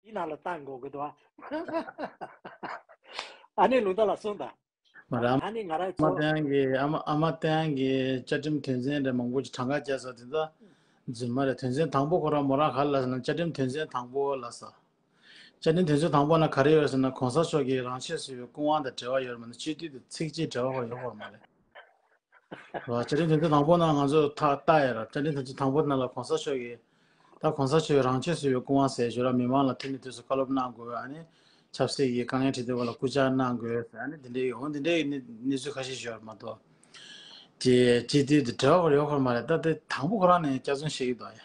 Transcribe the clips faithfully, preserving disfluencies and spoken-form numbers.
ཡིག་ནང་ལ་བཏང་དགོས་ཀྱི་འདུག་ཨ། ཨ་ནི་ལུང་རྟ་ལ་གསུངས་དང་། མ་རེད། ཨ་ནི་ང་རང་ཨ་མ་ཚོ་བསྟན་གྱི་ཨ་མ་ཨ་མ་བསྟན་གྱི་བཅའ་ཁྲིམས་དོན་ཚན་རེ་མང་པོ་ཅིག་གྲངས་ཀ་བཅད་ས་དེ་ཚོ་རྫུན་མ་རེད། དོན་ཚན་དང་པོ་ཁོ་རང་མོ་རང་ག་རེ་ལབ་ཟེར་ན། བཅའ་ཁྲིམས་དོན་ཚན་དང་པོ་ལབ་ས། བཅའ་ཁྲིམས་དོན་ཚན་དང་པོ་ན་ག་རེ་ཡོད་ཟེར་ན། གོང་ས་མཆོག་གིས་རང་ཆས་སུ་ཡོད་པའི་སྐུ་དབང་དང་འབྲེལ་བ་ཡོད་རེད་མ་གཏོགས་སྤྱི་འཐུས་དང་ཚིག་གཅིག་འབྲེལ་བ་ཡོད་པ་མ་རེད། རེད་བ། བཅའ་ཁྲིམས་དོན་ཚན་དང་པོ་ནང་ང་ཚོས་ད་ལྟ་ཡོད་རེད། བཅའ་ཁྲིམས་དོན་ཚན་དང་པོ་ནང་ལ་གོང་ས་མཆོག་གིས་ད་གོང་ས་མཆོག་གིས་རང་ཆས་སུ་ཡོད་པའི་སྐུ་དབང་ཟེར་ཞོར་ལ་མི་མང་ལ་དུས་ནས་དུས་སུ་བཀའ་སློབ་གནང་དགོས། ཨ་ནི་ཆབ་སྲིད་ཀྱི་དཀའ་ངལ་འཕྲད་དུས་སྐབས་ལ་སྐུ་བཅར་གནང་དགོས། ཨ་ནི་འདི་འདྲའི་འོ་འདི་འདྲའི་གནས་གནས་ཚུལ་ཁ་ཤས་ཤིག་ཡོད་རེད་མ་གཏོགས། དེ་སྤྱི་འཐུས་དེ་འབྲེལ་བ་ཡོད་ཁར་མ་རེད། ད་དེ་དང་པོ་ཁོ་རང་ནས་སྐྱག་རྫུན་བཤད་ཀྱི་འདུག་ཡ།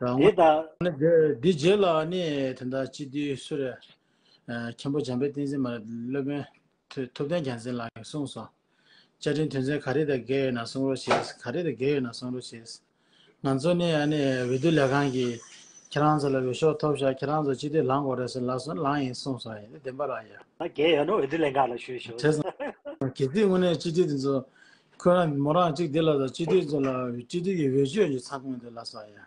རང་དེ་ད་ནི་དེ་འདི་རྗེས་ལ་ནི་དེ་འདྲ་སྤྱི་འཐུས་སུ་རེད། ཨ། མཁན་པོ་འཇམ་དཔལ་བསྟན་འཛིན་མ་རེད། སློབ་དཔོན་ཐུབ་ཐུབ་བསྟན་རྒྱལ་མཚན་ལགས་ཀྱིས་གསུངས་སོང་། བཅའ་ཁྲིམས་དོན་ཚན་ག་རེ་དང་འགལ་ཡོད་ན་གསུང་རོགས་བྱེད། ག་རེ་དང་འགལ་ཡོད་ན་གསུང་རོགས་བྱེད། ང་ཚོ་ནི་ཨ་ནི་འོས་བསྡུ་ལས་ཁང་གིས་ཁྱེད་རང་ཚོ་ལ་འོས་ཤོག་ཐོབ་ཤག་ཁྱེད་རང་ཚོ་སྤྱི་འཐུས་ལངས་དགོས་རེད་ཟེར་ལབ་སོང་། ལངས་ཡིན་གསུངས་སོང་། ཡིན་ན་བདེན་པ་རང་ཡ། ད་འགལ་ཡོད་ན་འོས་བསྡུ་ལས་ཁང་ལ་ཞུས་ཤོག་བྱས་ཙང་། གལ་སྲིད་དངོས་གནས་སྤྱི་འཐུས་དེ་ཚོ་ཁོ་རང་མོ་རང་གཅིག་འདི་ལ་དང་སྤྱི་འཐུས་ཚོ་ལ་སྤྱི་འཐུས་ཀྱི་འོས་ཆོས་ཡོད་ཚང་མི་འདུག་ལབ་སོང་ཡ།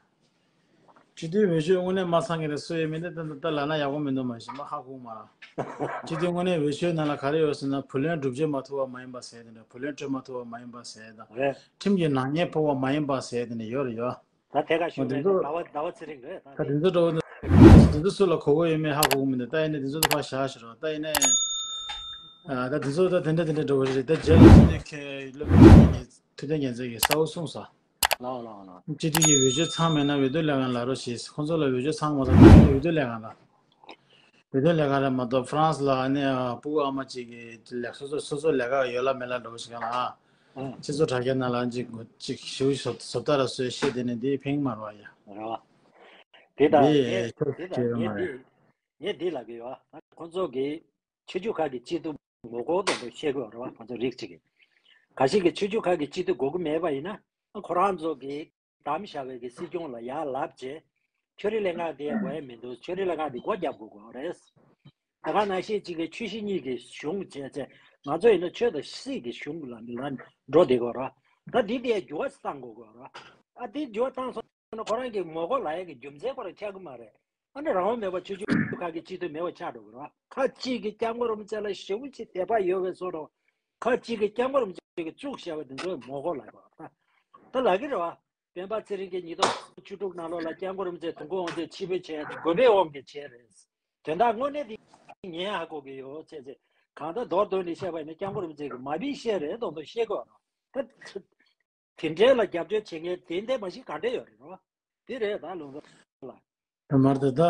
སྤྱི་འཐུས་འོས་ཆོས་དངོས་གནས་མ་ཚང་གི་རེད། སུ་ཡོད་མིན་དེ་ད་ལྟ་ལབ་ན་ཡག་པོ་མི་འདུག་མ་གཞི་མ་ཧ་གོ་མ་ར། སྤྱི་འཐུས་དངོས་གནས་འོས་ཆོས་ནང་ལ་ག་རེ་ཡོད་ཟེར་ན། བུ་ལོན་སྒྲུབ་བྱེད་མ་ཐུབ་པ་མ་ཡིན་པ་ཟེར་དེ་འདྲ། བུ་ལོན་སྤྲོད་མ་ཐུབ་པ་མ་ཡིན་པ་ཟེར་དང་། རེད། ཁྲིམས་ཀྱི་ནག་ཉེས་ཕོག་པ་མ་ཡིན་པ་ཟེར་དེ་འདྲ་ཡོད་རེད་ཡོད། ད་ཐད་ཀར་ཞུ་ད་དེ་ཡས་ཚོ་ཟླ་བ་ཟླ་བ་ཚེ་རིང་རེད་ད། ད་དེ་ཚོ་འདྲ་བོ་འདི་དེ་ཚོ་སུ་ལ་གོ་གོ་ཡོད་མེད་ཧ་གོ་གི་མི་འདུག་ད་ཡིན་ན་དེ་ཚོ་ད་ཕར་བཞག་ཞུ་རོགས། ད་ཡིན་ན། ཨ། ད་དེ་ཚོ་ད་དེ་འདྲ་དེ་འདྲ་འདྲ་བོ་རེད། ད་རྗེས་ལ་སྤྱི་འཐུས་ཁྱེད་སློབ་དཔོན་ཐུབ་བསྟན་རྒྱལ་མཚན་གྱིས་གསལ་བོ་གསུངས་སོང་། ལགས་ལགས་ལགས། སྤྱི་འཐུས་ཀྱི་འོས་ཆོས་ཚང་མེད་ན་འོས་བསྡུ་ལས་ཁང་ལ་རོགས་བྱེད། ཁོང་ཚོ་ལ་འོས་ཆོས་ཚང་མ་ཚང་ན་འོས་བསྡུ་ལས་ཁང་ལ། འོས་བསྡུ་ལས་ཁང་རེད་མ་གཏོགས་ཧྥ་རན་སི་ལ་ནི་ཨ་སྤུ་གུ་ཨ་མ་གཅིག་གིས་ལས་སོ་སོ་སོ་སོ་ལས་ཀ་ཡོད་ལ་མེད་ལ་འགྲོ་ཞིག་ལ་ཨ། ཨང་། སྤྱི་ཚོགས་དྲ་རྒྱ་ནང་ལ་གཅིག་གཅིག་ཞིབ་བཟོ་བཟོ་ལྟ་ར་བཟོས་བཤད་དེ་ནི་འདི་ཕན་མ་རེད་བ་ཡ། རེད་བ། དེ་དང་འདི་ངས་ཁྱོད་དེ་དང་བྱེད་ངས་མ་འདི་རེད། ངས་འདི་ལབ་ཀྱི་ཡོད། ཁོང་ཚོ་གིས་ཆོས་བརྒྱུད་ཁག་གི་སྤྱི་འཐུས་ངོ་རྒོལ་དང་དུ་བཤད་དགོས་རེད་བ། ཁོང་ཚོ་རིགས་གཅིག་གིས། ག་ཞིག་གི་ཆོས་བརྒྱུད་ཁག་གི་སྤྱི་འཐུས་དགོས་ཀྱི་མེད་པ་ཡིན་ན། ཁོ་རང་ཚོ་གིས་བདམས་བཞག་པའི་གི་སྲིད་སྐྱོང་ལ་ཡར་ལབ་བྱས། ཆོས་རིག་ལས་ཁང་དེ་ཡང་དགོས་ཡ་མི་འདུག་ཆོས་རིག་ལས་ཁང་དེ་སྒོ་རྒྱབ་དགོས་དགོས་རེད། ད་ག་ནང་བཞིན་གཅིག་གི་ཆོས་གཞི་གཉིས་ཀྱི་གཞུང་བྱས་བྱས། ང་ཚོ་ཡིན་ན་ཆོས་དང་སྲིད་ཀྱི་གཞུང་ལ་ལ་འགྲོ་བསྡད་དགོས་རེད། ད་འདི་དེ་འགྱུར་བ་བཏང་དགོས་དགོས་རེད། ཨ་འདི་འགྱུར་བ་བཏང་སོང་ན་ཁོ་རང་གི་ངོ་རྒོལ་ལབ་ཡ་གི་རྒྱུ་མཚན་ཁོ་རང་ཆགས་ཀྱི་མ་རེད། ཨ་ནི་རང་དབང་མེད་པ་ཆོས་བརྒྱུད་ཁག་གི་སྤྱི་འཐུས་མེད་པ་ཆགས་འགྲོ་གི་རེད། ཁ་ཅིག་གིས་སྐྱབས་མགོན་རིན་པོ་ཆེ་ལ་ཞེ་པོ་ཅིག་དད་པ་ཡོད་པའི་བཟོ་འདྲ། ཁ་ཅིག་གིས་སྐྱབས་མགོན་རིན་པོ་ཆེ་གིས་བཙུགས་བཞག་པའི་དེ་ཚོའི་ངོ་རྒོལ་ལབ་ཡོད་རེད། ད་ལབ་ཀྱི་རེད་བ། སྤེན་པ་ཚེ་རིང་གིས་ཉིས་སྟོང་བཅུ་དྲུག་ནང་ལོགས་ལ་སྐྱབས་མགོན་རིན་པོ་ཆེ་དུས་འཁོར་དབང་ཆེན་ཆེད་ཕེབས་བྱས་ཏེ་དགོན་པའི་དབང་གིས་བྱས་རེད། དོན་དག་དངོས་གནས་དེ་ངས་ཧ་གོ་གི་ཡོད་བྱས་ཚེ། གང་ལྟར་མདོར་བསྡུས་ནས་བཤད་པ་ཡིན་ན་སྐྱབས་མགོན་རིན་པོ་ཆེ་གིས་མ་ཕེབས་བཤད་རེད་མདོག་མདོག་བཤད་དགོས་རེད། ད་དེ་འདྲའི་ལ་རྒྱབ་སྐྱོར་བྱེད་མཁན་དེ་འདྲ་མ་གཞི་ག་འདྲ་ཡོད་རེད་རོ། དེ་རེད་ད་ལུང་པ་ལ། མར་དེ་ད་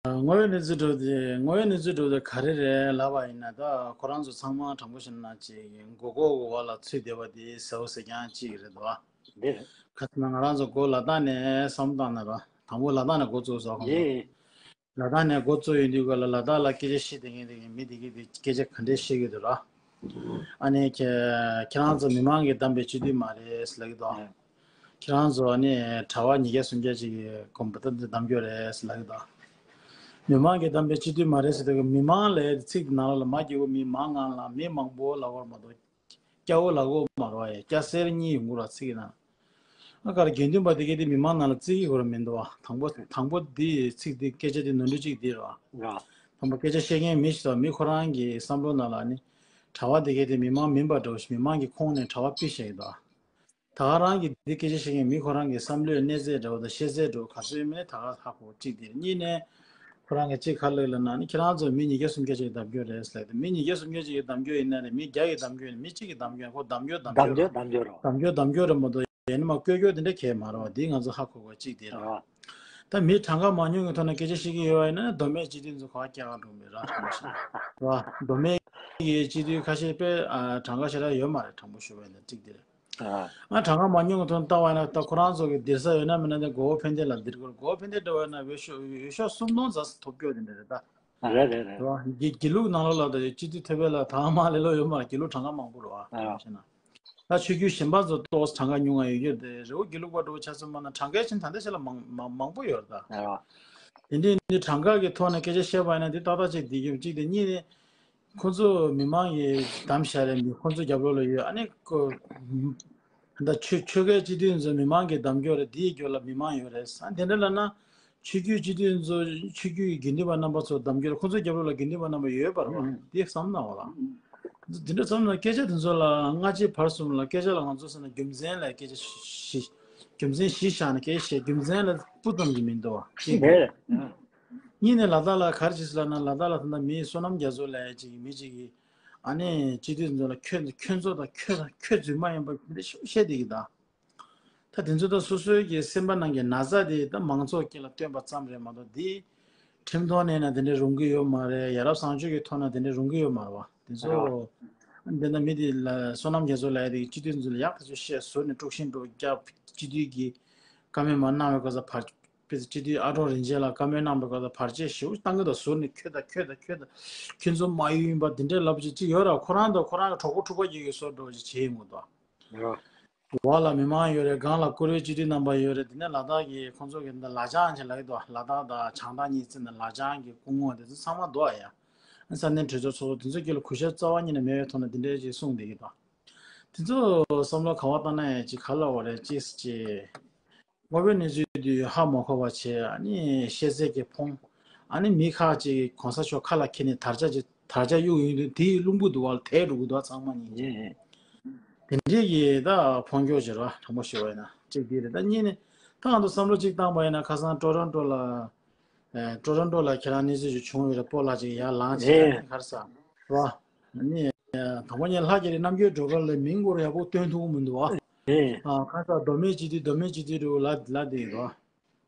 དངོས་ཡོད་གནས་ཚུལ་འགྲོ་དེ་དངོས་ཡོད་གནས་ཚུལ་འགྲོ་དེ་ག་རེ་རེད་ལབ་པ་ཡིན་ན། ད་ཁོ་རང་ཚོ་ཚང་མ་དྲང་པོ་བཤད་ན་ཅིག་མགོ་སྐོར་གི་འོག་ལ་ཚུད་བསྡད་པ་དེ་གསལ་པོ་གསལ་རྐྱང་གཅིག་རེད་དོ། འདི་རེད། ཁ་སང་ང་རང་ཚོ་འགོ་ལ་དྭགས་ནས་བསམ་བློ་བཏང་ན་ར། དང་པོ་ལ་དྭགས་ནས་འགོ་བཙུགས་སོ་ཁོང་ཚོ། ཡེ། ལ་དྭགས་ནས་འགོ་བཙུགས་ཡོང་དུས་སྐབས་ལ་ལ་དྭགས་ལ་སྐད་ཆ་བཤད་བསྡད་མཁན་དེ་གི་མི་དེ་གི་དེ་སྐད་ཆ་ག་འདྲས་བཤད་ཀྱི་འདུག་ར། ཨ་ནི་ཁྱེད་ཁྱེད་རང་ཚོ་མི་མང་གིས་བདམས་པའི་སྤྱི་འཐུས་མ་རེད་ཟེར་ལབ་ཀྱི་འདུག་ཁྱེད་རང་ཚོ་ཨ་ནི་གྲྭ་པ་ཉིས་བརྒྱ་སུམ་བརྒྱ་ཅིག་གིས་གོམ་པ་བཏང་སྟེ་བདམས་རྒྱུ་རེད་ཟེར་ལབ་ཀྱི་འདུག་མི་མང་གིས་བདམས་པའི་སྤྱི་འཐུས་མ་རེད་ཟེར་དུས་མི་མང་ལབ་ཡ་དེ་ཚིག་དེ་ནང་ལོགས་ལ་མ་སྐྱེ་བོ་མི་མང་ང་ལ་མི་མང་པོ་ལབ་དགོས་མ་གཏོགས། སྐྱ་བོ་ལ་གོ་མ་རོ་ཡ་སྐྱ་སེར་གཉིས་ཡོང་གི་ར་ཚིག་ན། ཨ་གར་དགེ་འདུན་པ་དེ་གའི་དེ་མི་མང་ནང་ལ་བརྩི་གི་ཡོད་ར་མི་འདུག་བ། དང་པོ་དང་པོ་དེ་ཚིག་དེ་སྐད་ཆ་དེ་ནོར་འཁྲུལ་གཅིག་དེ་ར། ཡ། དང་པོ་སྐད་ཆ་བཤད་མཁན་མི་ཞིག་དང་མི་ཁོ་རང་གི་བསམ་བློ་ནང་ལ་ནི། གྲྭ་པ་དེ་གའི་དེ་མི་མང་མིན་པ་འདྲ་བོ་ཞིག་མི་མང་གི་ཁོངས་ནས་གྲྭ་པ་ཕུད་བཞག་གི་འདུག་ད་ག་རང་གི་འདི་སྐད་ཆ་བཤད་མཁན་མི་ཁོ་རང་གི་བསམ་བློའི་གནས་ཚད་འདྲ་བོ་དང་ཤེས་ཚད་འདྲ་བོ་ག་ཚོད་ཡོད་མེད་ད་ག་ཧ་གོ་གཅིག་དེ་རེད། གཉིས་ནས་ཁོ་རང་གི་གཅིག་ག་ལབ་ལབ་ན་ནི་ཁྱེད་རང་ཚོ་མི་ཉིས་བརྒྱ་སུམ་བརྒྱ་ཅིག་གདམ་རྒྱུ་རེད་ཟེར་ཏེ། མི་ཉིས་བརྒྱ་སུམ་བརྒྱ་ཅིག་གདམ་རྒྱུ་ཡིན་ན་རེད། མི་བརྒྱ་གིས་གདམ་རྒྱུ་ཡིན་ན་མི་གཅིག་གིས་གདམ་རྒྱུ་ཡིན་ན་ཁོ་གདམ་རྒྱུ་གདམ་རྒྱུ་རེད། གདམ་རྒྱུ་གདམ་རྒྱུ་རེད་མ་གཏོགས་ཡིན་ནི་མ་བསྐོ་རྒྱུ་དེ་འདྲ་གས་མ་རེད་བ། འདི་ང་ཚོ་ཧ་གོ་དགོས་གཅིག་དེ་རེད། ད་མི་གྲངས་ཀ་མང་ཉུང་གི་ཐོག་ནས་སྐད་ཆ་བཤད་ཀྱི་ཡོད་པ་ཡིན་ན་མདོ་སྨད་སྤྱི་འཐུས་ཚོ་ག་པར་སྐྱེལ་ག་འགྲོ་མི་ར་གྲོང་ཞིག་རེད་བ། མདོ་སྨད་ཀྱི་སྤྱི་འཐུས་ཁ་ཤས་དཔེ་གྲངས་ཀ་ཞེ་དྲག་ཡོད་མ་རེད། དྲང་པོ་ཞུ་བ་ཡིན་ན་གཅིག་དེ་རེད། ཨ། ཨ་གྲངས་ཀ་མང་ཉུང་གི་ཐོག་ནས་བལྟ་བ་ཡིན་ན་ད་ཁོ་རང་ཚོ་གི་སྡིར་ས་ཡོད་ན་མེད་ན་དེ་མགོ་བོ་ཕན་བདེ་ལ་སྡིར་དགོས། མགོ་བོ་ཕན་བདེ་འགྲོ་བ་ཡིན་ན་འོས་ཤོག་འོས་ཤོག་སུམ་སྟོང་ཙམ་ཐོབ་རྒྱུ་དེ་འདྲ་རེད་ད། རེད་རེད་རེད། རེད་བ། དགེ་དགེ་ལུགས་ནང་ལོགས་ལ་ད་སྤྱི་འཐུས་ཐོབ་པ་ལ་ཐང་མ་ལེ་ལོ་ཡོད་མ་རེད། དགེ་ལུགས་གྲངས་ཀ་མང་པོ་རེད་བ། ཨ། བྱས་ན། ད་ཆོས་བརྒྱུད་གཞན་པ་ཚོ་ཏོག་ཙམ་གྲངས་ཀ་ཉུང་ང་ཡོད་རྒྱུ་དེ་རེད་བ། དགེ་ལུགས་པ་འདྲ་བོ་ཆ་མཚོན་པ་ན་གྲངས་ཀའི་ཆ་ནས་ད་ལྟ་ཆ་ལ་མང་མང་མང་པོ་ཡོད་རེད་ད། རེད་བ། དེ་འདྲའི་ནི་གྲངས་ཀ་གི་ཐོག་ནས་སྐད་ཆ་བཤད་པ་ཡིན་ན་དེ་ཏག་ཏག་ཅིག་བསྡད་ཀྱི་ཡོད་གཅིག་དེ། གཉིས་ནི། ཁོ་ཚོ་མི་མང་གིས་བདམས་བཞག་རེད་མི་ཁོ་ཚོ་རྒྱབ་ལོགས་ལ་ཡོད། ཨ་ནི་ཁོ། ད་ཆོས་ཆོལ་ཁའི་སྤྱི་འཐུས་ཚོ་མི་མང་གིས་བདམས་རྒྱུ་རེད། དེའི་རྒྱབ་ལ་མི་མང་ཡོད་རེད་ཟེར། དེ་འདྲ་ལབ་ན། ཆོས་བརྒྱུད་སྤྱི་འཐུས་ཚོ་ཆོས་བརྒྱུད་ཀྱི་དགེ་འདུན་པ་རྣམ་པ་ཚོ་གདམ་རྒྱུར་ཁོང་ཚོའི་རྒྱབ་ལོགས་ལ་དགེ་འདུན་པ་རྣམ་པ་ཡོད་པ་རེད་བ། ཨང་། དེ་བསམ་གནང་བ་ལ། ཨང་། འདི་འདྲ་བསམ་ན་སྐད་ཆ་དེ་ཚོ་ལ་སྔ་ཕྱི་བར་གསུམ་ལ་སྐད་ཆ་ལ་ང་ཚོ་ཟེར་ན་རྒྱུ་མཚན་ལ་སྐད་ཆ་བཞི། རྒྱུ་མཚན་བཞི་བཞག་ན་སྐད་ཆ་བཤད་རྒྱུ་མཚན་ལ་སྤུ་ཙམ་གྱི་མི་འདུག་བ། གཅིག་གི། རེད། གཉིས་ནས་ལ་དྭགས་ལ་ག་རེ་བྱེད་ཟེར་ལབ་ན་ལ་དྭགས་ལ་ད་ལྟ་མི་བསོད་ནམས་རྒྱ་མཚོ་ལབ་ཡ་ཅིག་མི་ཅིག་གིས་ཨ་ནི་སྤྱི་འཐུས་ཚོ་ལ་ཁྱོད་ཁྱོད་ཚོ་དང་ཁྱོད་དང་ཁྱོད་རྫུན་མ་ཡིན་པ་འདི་འདྲ་ཞིག་བཤད་བསྡད་ཀྱི་ད། ད་དེ་ཚོ་ད་སོ་སོའི་གི་སེམས་པ་ནང་གི་ན་ཚ་དེ་ད་མང་ཚོགས་དཀྱིལ་ལ་སྟོན་པ་ཙམ་རེད་མ་གཏོགས་འདི་ཁྲིམས་ཐོག་ནས་ན་དེ་འདྲ་རུང་གི་ཡོད་མ་རེད། ཡ་རབས་བཟང་སྤྱོད་ཀྱི་ཐོག་ན་དེ་འདྲ་རུང་གི་ཡོད་མ་རེད་བ། དེ་ཚོ་འདི་ན་མི་དེ་ལ་བསོད་ནམས་རྒྱ་མཚོ་ལབ་ཡ་དེ་གི་སྤྱི་འཐུས་ཚོ་ལ་ཡག་ཐག་ཆོད་བཤད་ཟུར་ནས་དཀྲུག་ཤིང་སྒྲོག་རྒྱབ། སྤྱི་འཐུས་ཀྱི་བཀའ་མོལ་མ་གནང་བའི་སྐབས་སུ་བར་དཔེ་སྤྱི་འཐུས་ཨ་ཀྲོང་རིན་ཆེན་ལ་བཀའ་མོལ་གནང་བའི་སྐབས་སུ་བར་ཆད་ཞེ་པོ་བཏང་གི་འདུག་ཟུར་ནས་ཁྱོད་དང་ཁྱོད་དང་ཁྱོད་དང་ཁྱོད་ཚོ་མ་ཡུལ་ཡིན་པ་འདི་འདྲའི་ལབ་ཅིག་ཅིག་ཡོད་ར། ཁོ་རང་དང་ཁོ་རང་གི་གྲོགས་པོ་འཁྲུག་པ་རྒྱག་གི་བཟོ་འདྲ་ཅིག་བྱེད་ཡོང་གི་འདུག་ཡོད། འོག་ལ་མི་མང་ཡོད་རེད། སྒང་ལ་བཀུར་འོས་སྤྱི་འཐུས་རྣམ་པ་ཡོད་རེད། དེ་ནས་ལ་དྭགས་ཀྱི་ཁོང་ཚོ་གི་འདི་ལ་ལ་ལྕང་ཅིག་ལབ་ཀྱི་འདུག་ལ་དྭགས་དང་བྱང་ཐང་གཉིས་བརྩིས་ནས་ལ་ལྕང་གི་སྐུ་ངོ་དེ་ཚོ་ཚང་མ་འདུག་ཨ་ཡ། ས་གནས་གྲོས་ཚོགས་ཚོགས་དེ་ཚོ་དཀྱིལ་ལ་གུས་ཞབས་རྩ་བ་ཉིད་ནས་མེད་པའི་ཐོག་ནས་དེ་འདྲའི་ཅིག་གསུངས་བསྡད་ཀྱི་འདུག་དེ་ཚོ་བསམ་བློ་ག་བ་བཏང་ན་ཡང་ཅིག་ག་ལབ་དགོས་རེད། ཅིག་ཅིག་དངོས་པོའི་གནས་ཚུལ་དེ་ཧ་མ་གོ་བ་བྱས། ཨ་ནི་ཤེས་ཚད་ཀྱིས་ཕོངས། ཨ་ནི་མི་ཁག་ཅིག་གོང་ས་མཆོག་ཁ་ལ་འཁྱེར་ནས་དར་ཆ་ཅིག་དར་ཆ་གཡུག་ཡོང་དུས་དེའི་རླུང་བུ་དུ་བ་ལ་དེད་འགྲོ་གི་འདུག་ཚང་མ་ཉིན་གཅིག་དེ་འདྲས་ཀྱི་ད་ཕོངས་སྐྱོ་བྱེད་ར་དྲང་པོ་ཞུ་བ་ཡིན་ན་གཅིག་དེ་རེད། ད་གཉིས་ནི་ད་ང་ཚོ་བསམ་བློ་གཅིག་བཏང་པ་ཡིན་ན་ཁ་སང་ཀྲོ་རོན་ཀྲོ་ལ། ཀྲོ་རོན་ཀྲོ་ལ་ཁྱེད་རང་གནས་ཚུལ་ཞིག་བྱུང་ཡོད་རེད། སྤོ་ལགས་ཅིག་ཡར་ལངས་བྱས་ཨེ། ག་རེ་ཟ་བ། ནི་དང་པོ་ཉིད་ལྷ་རྒྱ་རི་རྣམ་རྒྱལ་སྒྲོལ་དཀར་ལ་མིང་སྐོར་ཡག་པོ་སྟོན་ཐུབ་ཀྱི་མི་འདུག་ཨ། ཨེ། ཨ་ཁ་ས་མདོ་སྨད་སྤྱི་འཐུས་མདོ་སྨད་སྤྱི་འཐུས་རུ་ལ་ལ་དེ་ཡོད།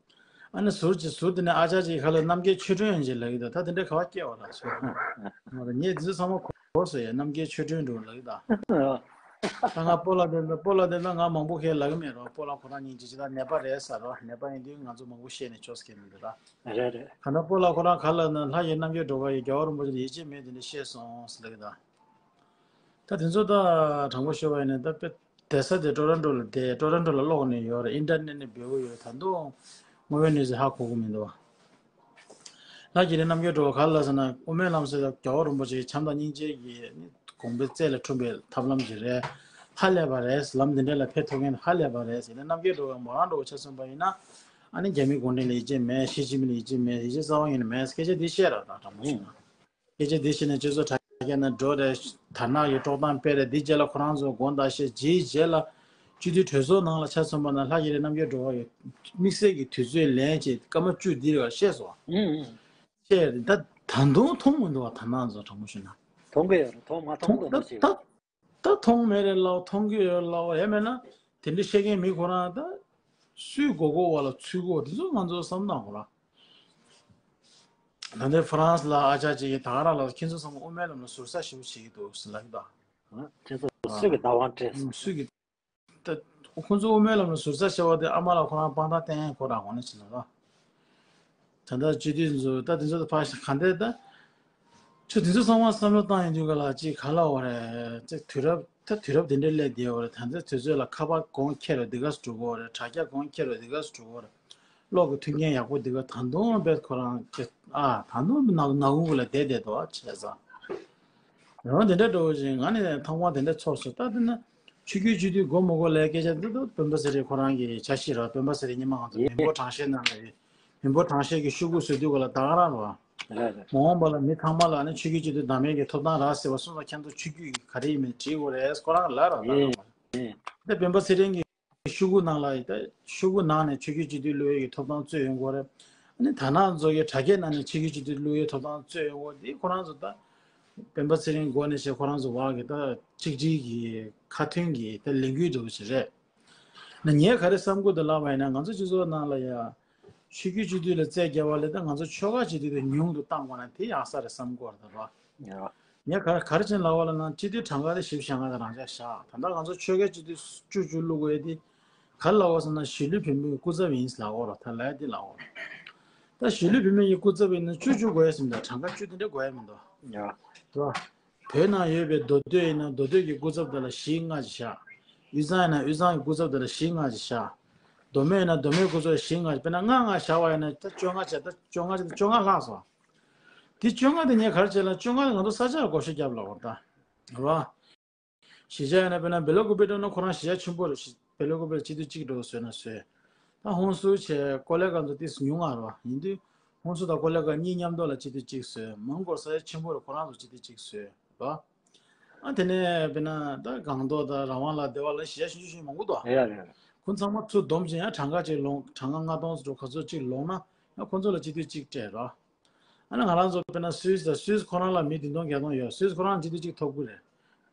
ཨ་ནི་ཟུར་གྱི་ཟུར་དེ་ནས་ཨ་ཅག་ཅིག་ཁ་ལ་རྣམ་རྒྱལ་ཆོས་སྒྲོན་ཡོད་ཅེས་ལབ་ཀྱི་འདུག་ད་དེ་འདྲ་ག་བ་སྐྱེ་བ་ལ་ཚོད། ངས་འདི་ཚོ་ཚང་མ་གོ་སོང་ཡ། རྣམ་རྒྱལ་ཆོས་སྒྲོན་འགྲོ་ལབ་ཀྱི་འདུག་ད་ང་སྤོ་ལགས་དེ་ལ་སྤོ་ལགས་དེ་ལ་ང་མང་པོ་ཁས་ལབ་ཀྱི་མེད་རོགས། སྤོ་ལགས་ཁོ་རང་ཉིད་ཀྱི་ཅི་ད་ནད་པ་རེད་ཟེར་རོགས། ནད་པ་ཡིན་དུས་ང་ཚོ་མང་པོ་བཤད་ནས་ཆོག་ཟེར་གྱི་མི་འདུག་ར། རེད་རེད། གང་ལྟར་སྤོ་ལགས་ཁོ་རང་ག་ལ་ན་ལྷ་ཡི་རྣམ་རྒྱལ་སྒྲོལ་དཀར་ཡི་རྒྱལ་བ་རིན་པོ་ཆེ་ལ་ཡིད་ཆེས་མེད་དེ་འདྲ་བཤད་སོང་ཟེར་ལབ་ཀྱི་འདུག་ད་དེ་ཚོ་ད་དྲང་པོ་ཤོད་པ་ཡིན་ན་ད་དཔེ་བསྡད་ས་དེ་ཀྲོ་རོན་ཀྲོ་ལ་བསྡད། ཀྲོ་རོན་ཀྲོ་ལ་ཀློག་ནས་ཡོད་རེད། ཨིན་ཊར་ནེཊ་ནས་འབེལ་གྱི་ཡོད། ད་དུང་དངོས་ཡོད་གནས་ཚུལ་ཧ་གོ་གི་མི་འདུག་ལྷ་རྒྱ་རི་རྣམ་རྒྱལ་སྒྲོལ་དཀར་ག་ལ་ཟེར་ན་དབུ་མའི་ལམ་ཟེར་ད་རྒྱལ་བ་རིན་པོ་ཆེ་གི་བྱམས་དང་སྙིང་རྗེ་གི་དགོངས་པའི་རྩལ་ལ་འཁྲུངས་པའི་ཐབས་ལམ་ཞིག་རེད། ཧ་ལས་པ་རེད། ལམ་འདི་འདྲ་ལ་ཕེབས་ཐུབ་མཁན་ཧ་ལས་པ་རེད་ཟེར་ནས་རྣམ་རྒྱལ་སྒྲོལ་དཀར་མོ་རང་འགྲོ་ཆ་མཚོན་པ་ཡིན་ན་ཨ་ནི་རྒྱ་མི་གུང་ཁྲན་ལ་ཡིད་ཆེས་མེད། ཞི་ཅིན་ཕིང་ལ་ཡིད་ཆེས་མེད། ཡིད་ཆེས་རྩ་བ་ཉིད་ནས་མེད། སྐད་ཆ་འདི་བཤད་ར་ད་དྲང་པོ་ཞུས་ན། སྐད་ཆ་འདི་བཤད་ནས་སྤྱི་ཚོགས་དྲ་རྒྱ་ནང་འགྲོ་རེད། དར་ནག་གི་དཀྲོག་གཏམ་སྤེལ་རེད། འདི་རྗེས་ལ་ཁོ་རང་ཚོ་དགོངས་དག་བཞེས། རྗེས་རྗེས་ལ་སྤྱི་འཐུས་གྲོས་ཚོགས་ནང་ལ་ཆ་མཚོན་པ་ན་ལྷ་རྒྱ་རི་རྣམ་རྒྱལ་སྒྲོལ་དཀར་ཡི་དམིགས་བསལ་གྱི་དུས་ཚོད་ལེན་བྱས་སྐར་མ་བཅུ་འདི་རེ་བ་བཤད་སོང་། ཨུ་ཨུ། བཤད་རེད། ད་ད་དུང་མཐོང་མི་འདུག་བ། དར་ནག་ཚོ་དྲང་པོ་ཞུས་ན། མཐོང་གི་ཡོད་རེད། མཐོང་མ་མཐོང་མཐོང་མདོག་ད་མདོག་བྱེད་ད། ད་མཐོང་མེད་རེད་ལབ། མཐོང་གི་ཡོད་ལབ། ཡང་མེད་ན་དེ་འདྲ་བཤད་མཁན་མི་ཁོ་རང་ད་སུས་མགོ་སྐོར་བ་ལ་ཚུར་སྐོར་དེ་ཚོ་ང་ཚོ་བསམ་བཏང་དགོས་ར། ད་ལྟའི་ཧྥ་རན་སི་ལ་ཨ་ཅག་ཅིག་གིས་ད་ག་རང་ལ་ཁྱེད་ཚོ་ཚང་མ་དབུ་མའི་ལམ་ལ་ཟུར་ཟ་ཞེ་པོ་བྱེད་ཀྱི་འདུག་ཟེར་ལབ་ཀྱི་འདུག་ཁྱེད་ཚོ་སུ་གི་བདག་དབང་སྤྲད་སོང་། སུས་ཀྱི་ད་ཁོ་ཚོ་དབུ་མའི་ལམ་ལ་ཟུར་ཟ་བྱས་པ་དེ་ཨ་མ་ལགས་ཁོ་རང་དཔང་རྟགས་བསྟན་ཡས་ཁོ་རང་ངོ་ནས་བྱེད་ན་ལ། ད་ལྟ་སྤྱི་འཐུས་ཚོ་ད་དེ་ཚོ་ད་ཕར་ག་འདྲས་ད། ཁྱོད་དེ་ཚོ་ཚང་མ་བསམ་བློ་བཏང་ཡོང་དུས་ག་ལ་ཅིག་ག་ལ་འོ་རེད། ཅིག་དུས་རབས་ད་དུས་རབས་དེ་འདྲས་སླེབས་བསྡད་འོ་རེད། ད་ལྟ་དུས་ཚོད་ལ་ཁ་པར་གོང་ཁྱེར་རེད་འདི་ག་སུ་འགྲོ་གི་འོ་རེད། དྲ་རྒྱ་གོང་ཁྱེར་རེད་འདི་ག་སུ་འགྲོ་གི་འོ་རེད། གློག་གི་མཐུན་རྐྱེན་ཡག་པོ་འདི་ག་ད་དུང་བས་ཁོ་རང་ཅིག་ཨ་ད་དུང་ནག་ནག་ཁུང་ལ་བསྡད་བསྡད་འདུག་བྱས་ཙང་། རང་དེ་འདྲ་འགྲོ་བཞིན་ང་ནི་ཐོག་མ་དེ་འདྲ་ཚོར་སོང་། ད་དེ་ན་ཆོས་བརྒྱུད་སྤྱི་འཐུས་དགོས་མི་དགོས་ལས་སྐད་ཆ་འདི་ད་སྤེན་པ་ཚེ་རིང་ཁོ་རང་གི་འཆར་གཞི་ར། སྤེན་པ་ཚེ་རིང་ཉི་མ་ང་ཚོ་ཡིན། མི་འབོར་གྲངས་བཤེར་ནང་ལ་ཡིན། མི་འབོར་གྲངས་བཤེར་གྱི་ཤོག་གུ་བཟོ་དུས་ག་ལ་ད་ག་རང་ར། རེད་རེད། མ་འོངས་པ་ལ་མི་ཚང་མ་ལ་ནི་ཆོས་བརྒྱུད་སྤྱི་འཐུས་བདམས་ཡས་ཀྱི་ཐོབ་ཐང་རག་ཟེར་བ་སོང་ཙང་ཁྱེད་ཚོ་ཆོས་བརྒྱུད་ཀྱི་ག་རེ་ཡིན་མིན་དྲིས་དགོས་རེད། ཁོ་རང་ལ་ར་ད་ཡིན་རང་རེད། ད་སྤེན་པ་ཚེ་རིང་གི་ཤོག་གུ་ནང་ལ་ཡིན། ད་ཤོག་གུ་ནང་ནས་ཆོས་བརྒྱུད་སྤྱི་འཐུས་བླུག་ཡས་ཀྱི་ཐོབ་ཐང་རྩོད་ཡོང་དགོས་རེད། ཨ་ནི་དར་ནག་ཚོ་གི་དྲ་རྒྱའི་ནང་ནས་ཆོས་བརྒྱུད་སྤྱི་འཐུས་བླུག་ཡས་ཐོབ་ཐང་རྩོད་ཡོང་དགོས། འདི་ཁོ་རང་ཚོ་ད་སྤེན་པ་ཚེ་རིང་མགོ་ནས་བྱས་ཁོ་རང་ཚོ་བར་གྱི་ད་གཅིག་སྒྲིལ་གྱི་ཁ་མཐུན་གྱི་ད་ལས་འགུལ་འདྲ་བོ་ཞིག་རེད། ན་ངས་ག་རེ་བསམ་གྱི་འདུག་ལབ་པ་ཡིན་ན་ང་ཚོ་སྤྱི་ཚོགས་ནང་ལ་ཡ། ཆོས་བརྒྱུད་སྤྱི་འཐུས་ལ་རྩོད་རྒྱག་པ་ལས་ད་ང་ཚོ་ཆོལ་ཁ་སྤྱི་འཐུས་དེ་ཉུང་དུ་བཏང་དགོས་ན་དེ་ཡག་ས་རེད་བསམ་གྱི་ཡོད་རེད་ད་ར། ཡ། ངས་ག་ག་རེ་བྱས་ལབ་པ་ལབ་ན་སྤྱི་འཐུས་གྲངས་ཀ་དེ་བཞི་བཅུ་ཞེ་ལྔ་དང་རང་འཇགས་བཞག་ད་ལྟ་ང་ཚོ་ཆོལ་ཁའི་སྤྱི་འཐུས་བཅུ་བཅུ་བླུག་དགོས་དེ། ག་རེ་ལབ་པ་ཟེར་ན་གཞིས་ལུས་བོད་མིའི་སྐུ་ཚབ་ཡིན་ལབ་ཡོད་རེད། ད་ལབ་ཡ་དེ་ལབ་ཡོད་རེད། ད་གཞིས་ལུས་བོད་མི་ཡི་སྐུ་ཚབ་ཡིན་ན་བཅུ་བཅུ་དགོས་ཡ་ཟིན་ད་གྲངས་ཀ་བཅུ་དེ་འདྲ་དགོས་ཡ་མི་འདུག་ཡ། དེ་བ། བོད་ནང་ཡོད་པའི་མདོ་སྟོད་ཡིན་ན་མདོ་སྟོད་ཀྱི་སྐུ་ཚབ་དེ་ལ་བཞི་ལྔ་ཅིག་བཞག་དབུས་གཙང་ཡིན་ན་དབུས་གཙང་གི་སྐུ་ཚབ་དེ་ལ་བཞི་ལྔ་ཅིག་བཞག་མདོ་སྨད་ཡིན་ན་མདོ་སྨད་སྐུ་ཚབ་བཞི་ལྔ་ཅིག་དཔེར་ན་ལྔ་ལྔ་བཞག་པ་ཡིན་ན་ད་བཅོ་ལྔ་བྱས། ད་བཅོ་ལྔ་བྱས་ད་བཅོ་ལྔ་ལྷག་སོང་། དེ་བཅོ་ལྔ་དེ་ངས་ག་རེ་བྱས་ལབ་བཅོ་ལྔ་དེ་ང་ཚོ་ས་ཆ་ལ་བགོ་བཤའ་བརྒྱབ་ལབ་པ་ད། རེད་བ། གཞིས་ཆགས་ཡིན་ན་དཔེར་ན་བེ་ལ་ཀུ་པེ་འགྲོ་ན་ཁོ་རང་གཞིས་ཆགས་ཆེན་པོ་རེད། བེ་ལ་ཀུ་པེ་སྤྱི་འཐུས་གཅིག་འགྲོ་བཟོས་ན་བཟོས། ད་ཧུན་སུར་བྱས་ཀོ་ལེ་ག་ཚོ་ཏིས་ཉུང་ང་རོ། ཡིན་དུས་ཧུན་སུར་དང་ཀོ་ལེ་ག་གཉིས་མཉམ་དུ་ལ་སྤྱི་འཐུས་གཅིག་བཟོས། མོན་གྷོ་ས་ཆ་ཆེན་པོ་རེད། ཁོ་རང་ཚོ་སྤྱི་འཐུས་གཅིག་བཟོས་རོ། ཨ་དེ་ནས་དཔེར་ན་ད་སྒང་ཏོག་དང་རང་དབང་ལ་བདེ་བ་ལ་གཞིས་ཆགས་ཆུང་ཆུང་ཆུང་མང་པོ་འདུག་ཡ་རེད། ཁོ་ཚང་མ་ཚུར་བསྡོམས་ཀྱིན་ཡང་གྲངས་ཀ་གཅིག་ལོངས། གྲངས་ཀ་ལྔ་སྟོང་ཙམ་འགྲོ་ག་ཚོད་གཅིག་ལོངས་ན་ཡང་ཁོ་ཚོ་ལ་སྤྱི་འཐུས་གཅིག་སྤྲད་རོ། ཨ་ནི་ང་རང་ཚོ་དཔེར་ན་སུད་སི་དང་སུད་སི་ཁོ་རང་ལ་མི་བདུན་སྟོང་བརྒྱད་སྟོང་ཡོད། སུད་སི་ཁོ་རང་སྤྱི་འཐུས་གཅིག་ཐོབ་ཀྱི་རེད།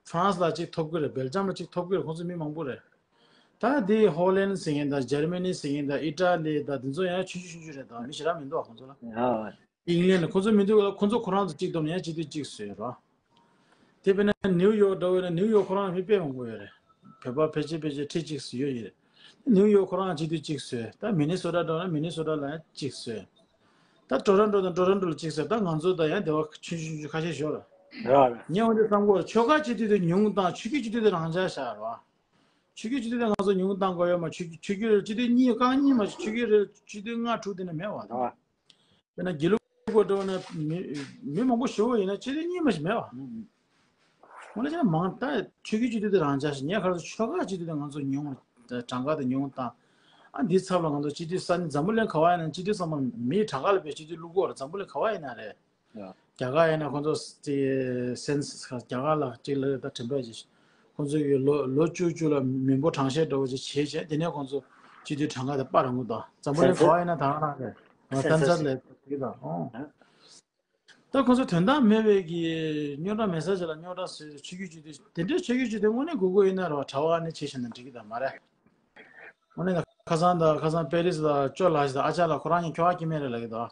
ཧྥ་རན་སི་ལ་གཅིག་ཐོབ་ཀྱི་རེད། སྦེལ་ཇམ་ལ་གཅིག་ཐོབ་ཀྱི་རེད། ཁོང་ཚོ་མི་མང་པོ་རེད། ད་དེ་ཧོ་ལན་ཟེར་མཁན་དང་འཇར་མ་ནི་ཟེར་མཁན་དང་ཨི་ཊ་ལི་དང་དེ་ཚོ་ཡང་ཆུང་ཆུང་ཆུང་ཆུང་རེད། ད་མི་ཞེ་དྲག་མི་འདུག་ཁོང་ཚོ་ལ། ཨིང་ལན་ཁོང་ཚོ་མི་འདུག་ལ། ཁོང་ཚོ་ཁོ་རང་ཚོ་གཅིག་བསྡོམས་ཡང་སྤྱི་འཐུས་གཅིག་བཟོས་རོ། དེ་དཔེར་ན་ནིའུ་ཡོག་འདྲ་བོ་ཡིན་ན་ནིའུ་ཡོག་ཁོ་རང་མི་དཔེ་མང་པོ་ཡོད་རེད། བོད་པ་ཕལ་ཆེར་ཕལ་ཆེར་ཁྲི་གཅིག་ཙམ་ཡོད་ཡོད་རེད། ནིའུ་ཡོག་ཁོ་རང་སྤྱི་འཐུས་གཅིག་བཟོས། ད་མི་ནི་སོ་ཊ་འདྲ་བོ་ན་མི་ནི་སོ་ཊ་ལ་ཡང་གཅིག་བཟོས། ད་ཊོ་རོན་ཊོ་དང་ཊོ་རོན་ཊོ་ལ་གཅིག་བཟོས། ད་ང་ཚོ་ད་ཡང་སྡེ་བ་ཆུང་ཆུང་ཆུང་ཁ་ཤས་ཤོར་ར། རེད་བ་རེད། ངས་འོ་འདི་བསམ་གོ། ཆོལ་ཁ་སྤྱི་འཐུས་དེ་ཉུང་བཏང་། ཆོས་བརྒྱུད་སྤྱི་འཐུས་དེ་རང་འཇགས་བཞག་ར། ཆོས་བརྒྱུད་སྤྱི་འཐུས་དེ་ང་ཚོ་ཉུང་བཏང་དགོས་ཡོད་མ། ཆོས་ཆོས་བརྒྱུད་སྤྱི་འཐུས་གཉིས་རྐང་གཉིས་མ་ཞིག་ཆོས་བརྒྱུད་རེད། སྤྱི་འཐུས་ལྔ་དྲུག་དེ་ནས་མེད་བ། རེད་བ། དཔེར་ན་དགེ་ལུགས་པ་འདྲ་བོ་ན་མི་མི་མང་པོ་ཞུ་བ་ཡིན་ན་སྤྱི་འཐུས་གཉིས་མ་ཞིག་མེད་བ། འོ་ན་ཅང་མང་། ད་ཆོས་བརྒྱུད་སྤྱི་འཐུས་དེ་རང་འཇགས་ཤིག་ངས་ཁ་སང་ཆོལ་ཁ་སྤྱི་འཐུས་དེ་ང་ཚོ་ཉུང་། གྲངས་ཀ་དེ་ཉུང་བཏང་། ཨ་འདི་ཚབ་ལ་ང་ཚོ་སྤྱི་འཐུས་ས་གནས་འཛམ་བུ་གླིང་ག་བ་ཡིན་ན་སྤྱི་འཐུས་ཚང་མ་མིའི་གྲངས་ཀ་ལ་དཔེ་སྤྱི་འཐུས་བླུག་གོ་ར། འཛམ་བུ་གླིང་ག་བ་ཡིན་ན་རེད། ཡ། རྒྱ་གར་ཡིན་ན་ཁོང་ཚོ་དེ་སེན་སི་རྒྱ་གར་ལ་གཅིག་ལ་ད་དྲན་པ་ཅིག་ཁོང་ཚོ་ཡི་ལོ་ལོ་བཅུ་བཅུ་ལ་མི་འབོར་གྲངས་བཤེར་འདྲ་བོ་ཅིག་བྱས་བྱས། དེ་ནས་ཁོང་ཚོ་སྤྱི་འཐུས་གྲངས་ཀ་དེ་སྤར་འོང་གི་འདུག་འཛམ་བུ་གླིང་ག་བ་ཡིན་ན་ད་ག་རང་རེད། ཨ་སེན་སས་སེན་སས་ལས་དེ་དང་ཨོ། ད་ཁོ་ཚོ་དོན་དག་མེད་པའི་གི་རྙོག་དྲ་མེད་ས་ཅིག་ལ་རྙོག་དྲ་བཟོས་ཏེ་ཆོས་བརྒྱུད་སྤྱི་འཐུས། དེ་འདྲའི་ཆོས་བརྒྱུད་སྤྱི་འཐུས་དངོས་གནས་དགོས་དགོས་ཡིན་ན་རེད་བ། གྲྭ་པ་ཨ་ནི་བྱས་བཞག་ན་འགྲིག་གི་ད་མ་རེད། དངོས་གནས་ད་ཁ་སང་ད་ཁ་སང་པེ་རི་སི་ལ་ཅོ་ལགས་ཤིག་དང་ཨ་ཅག་ལགས་ཁོ་རང་གཉིས་ཁྱོ་ག་སྐྱེ་དམན་རེད་ལབ་ཀྱི་འདུག་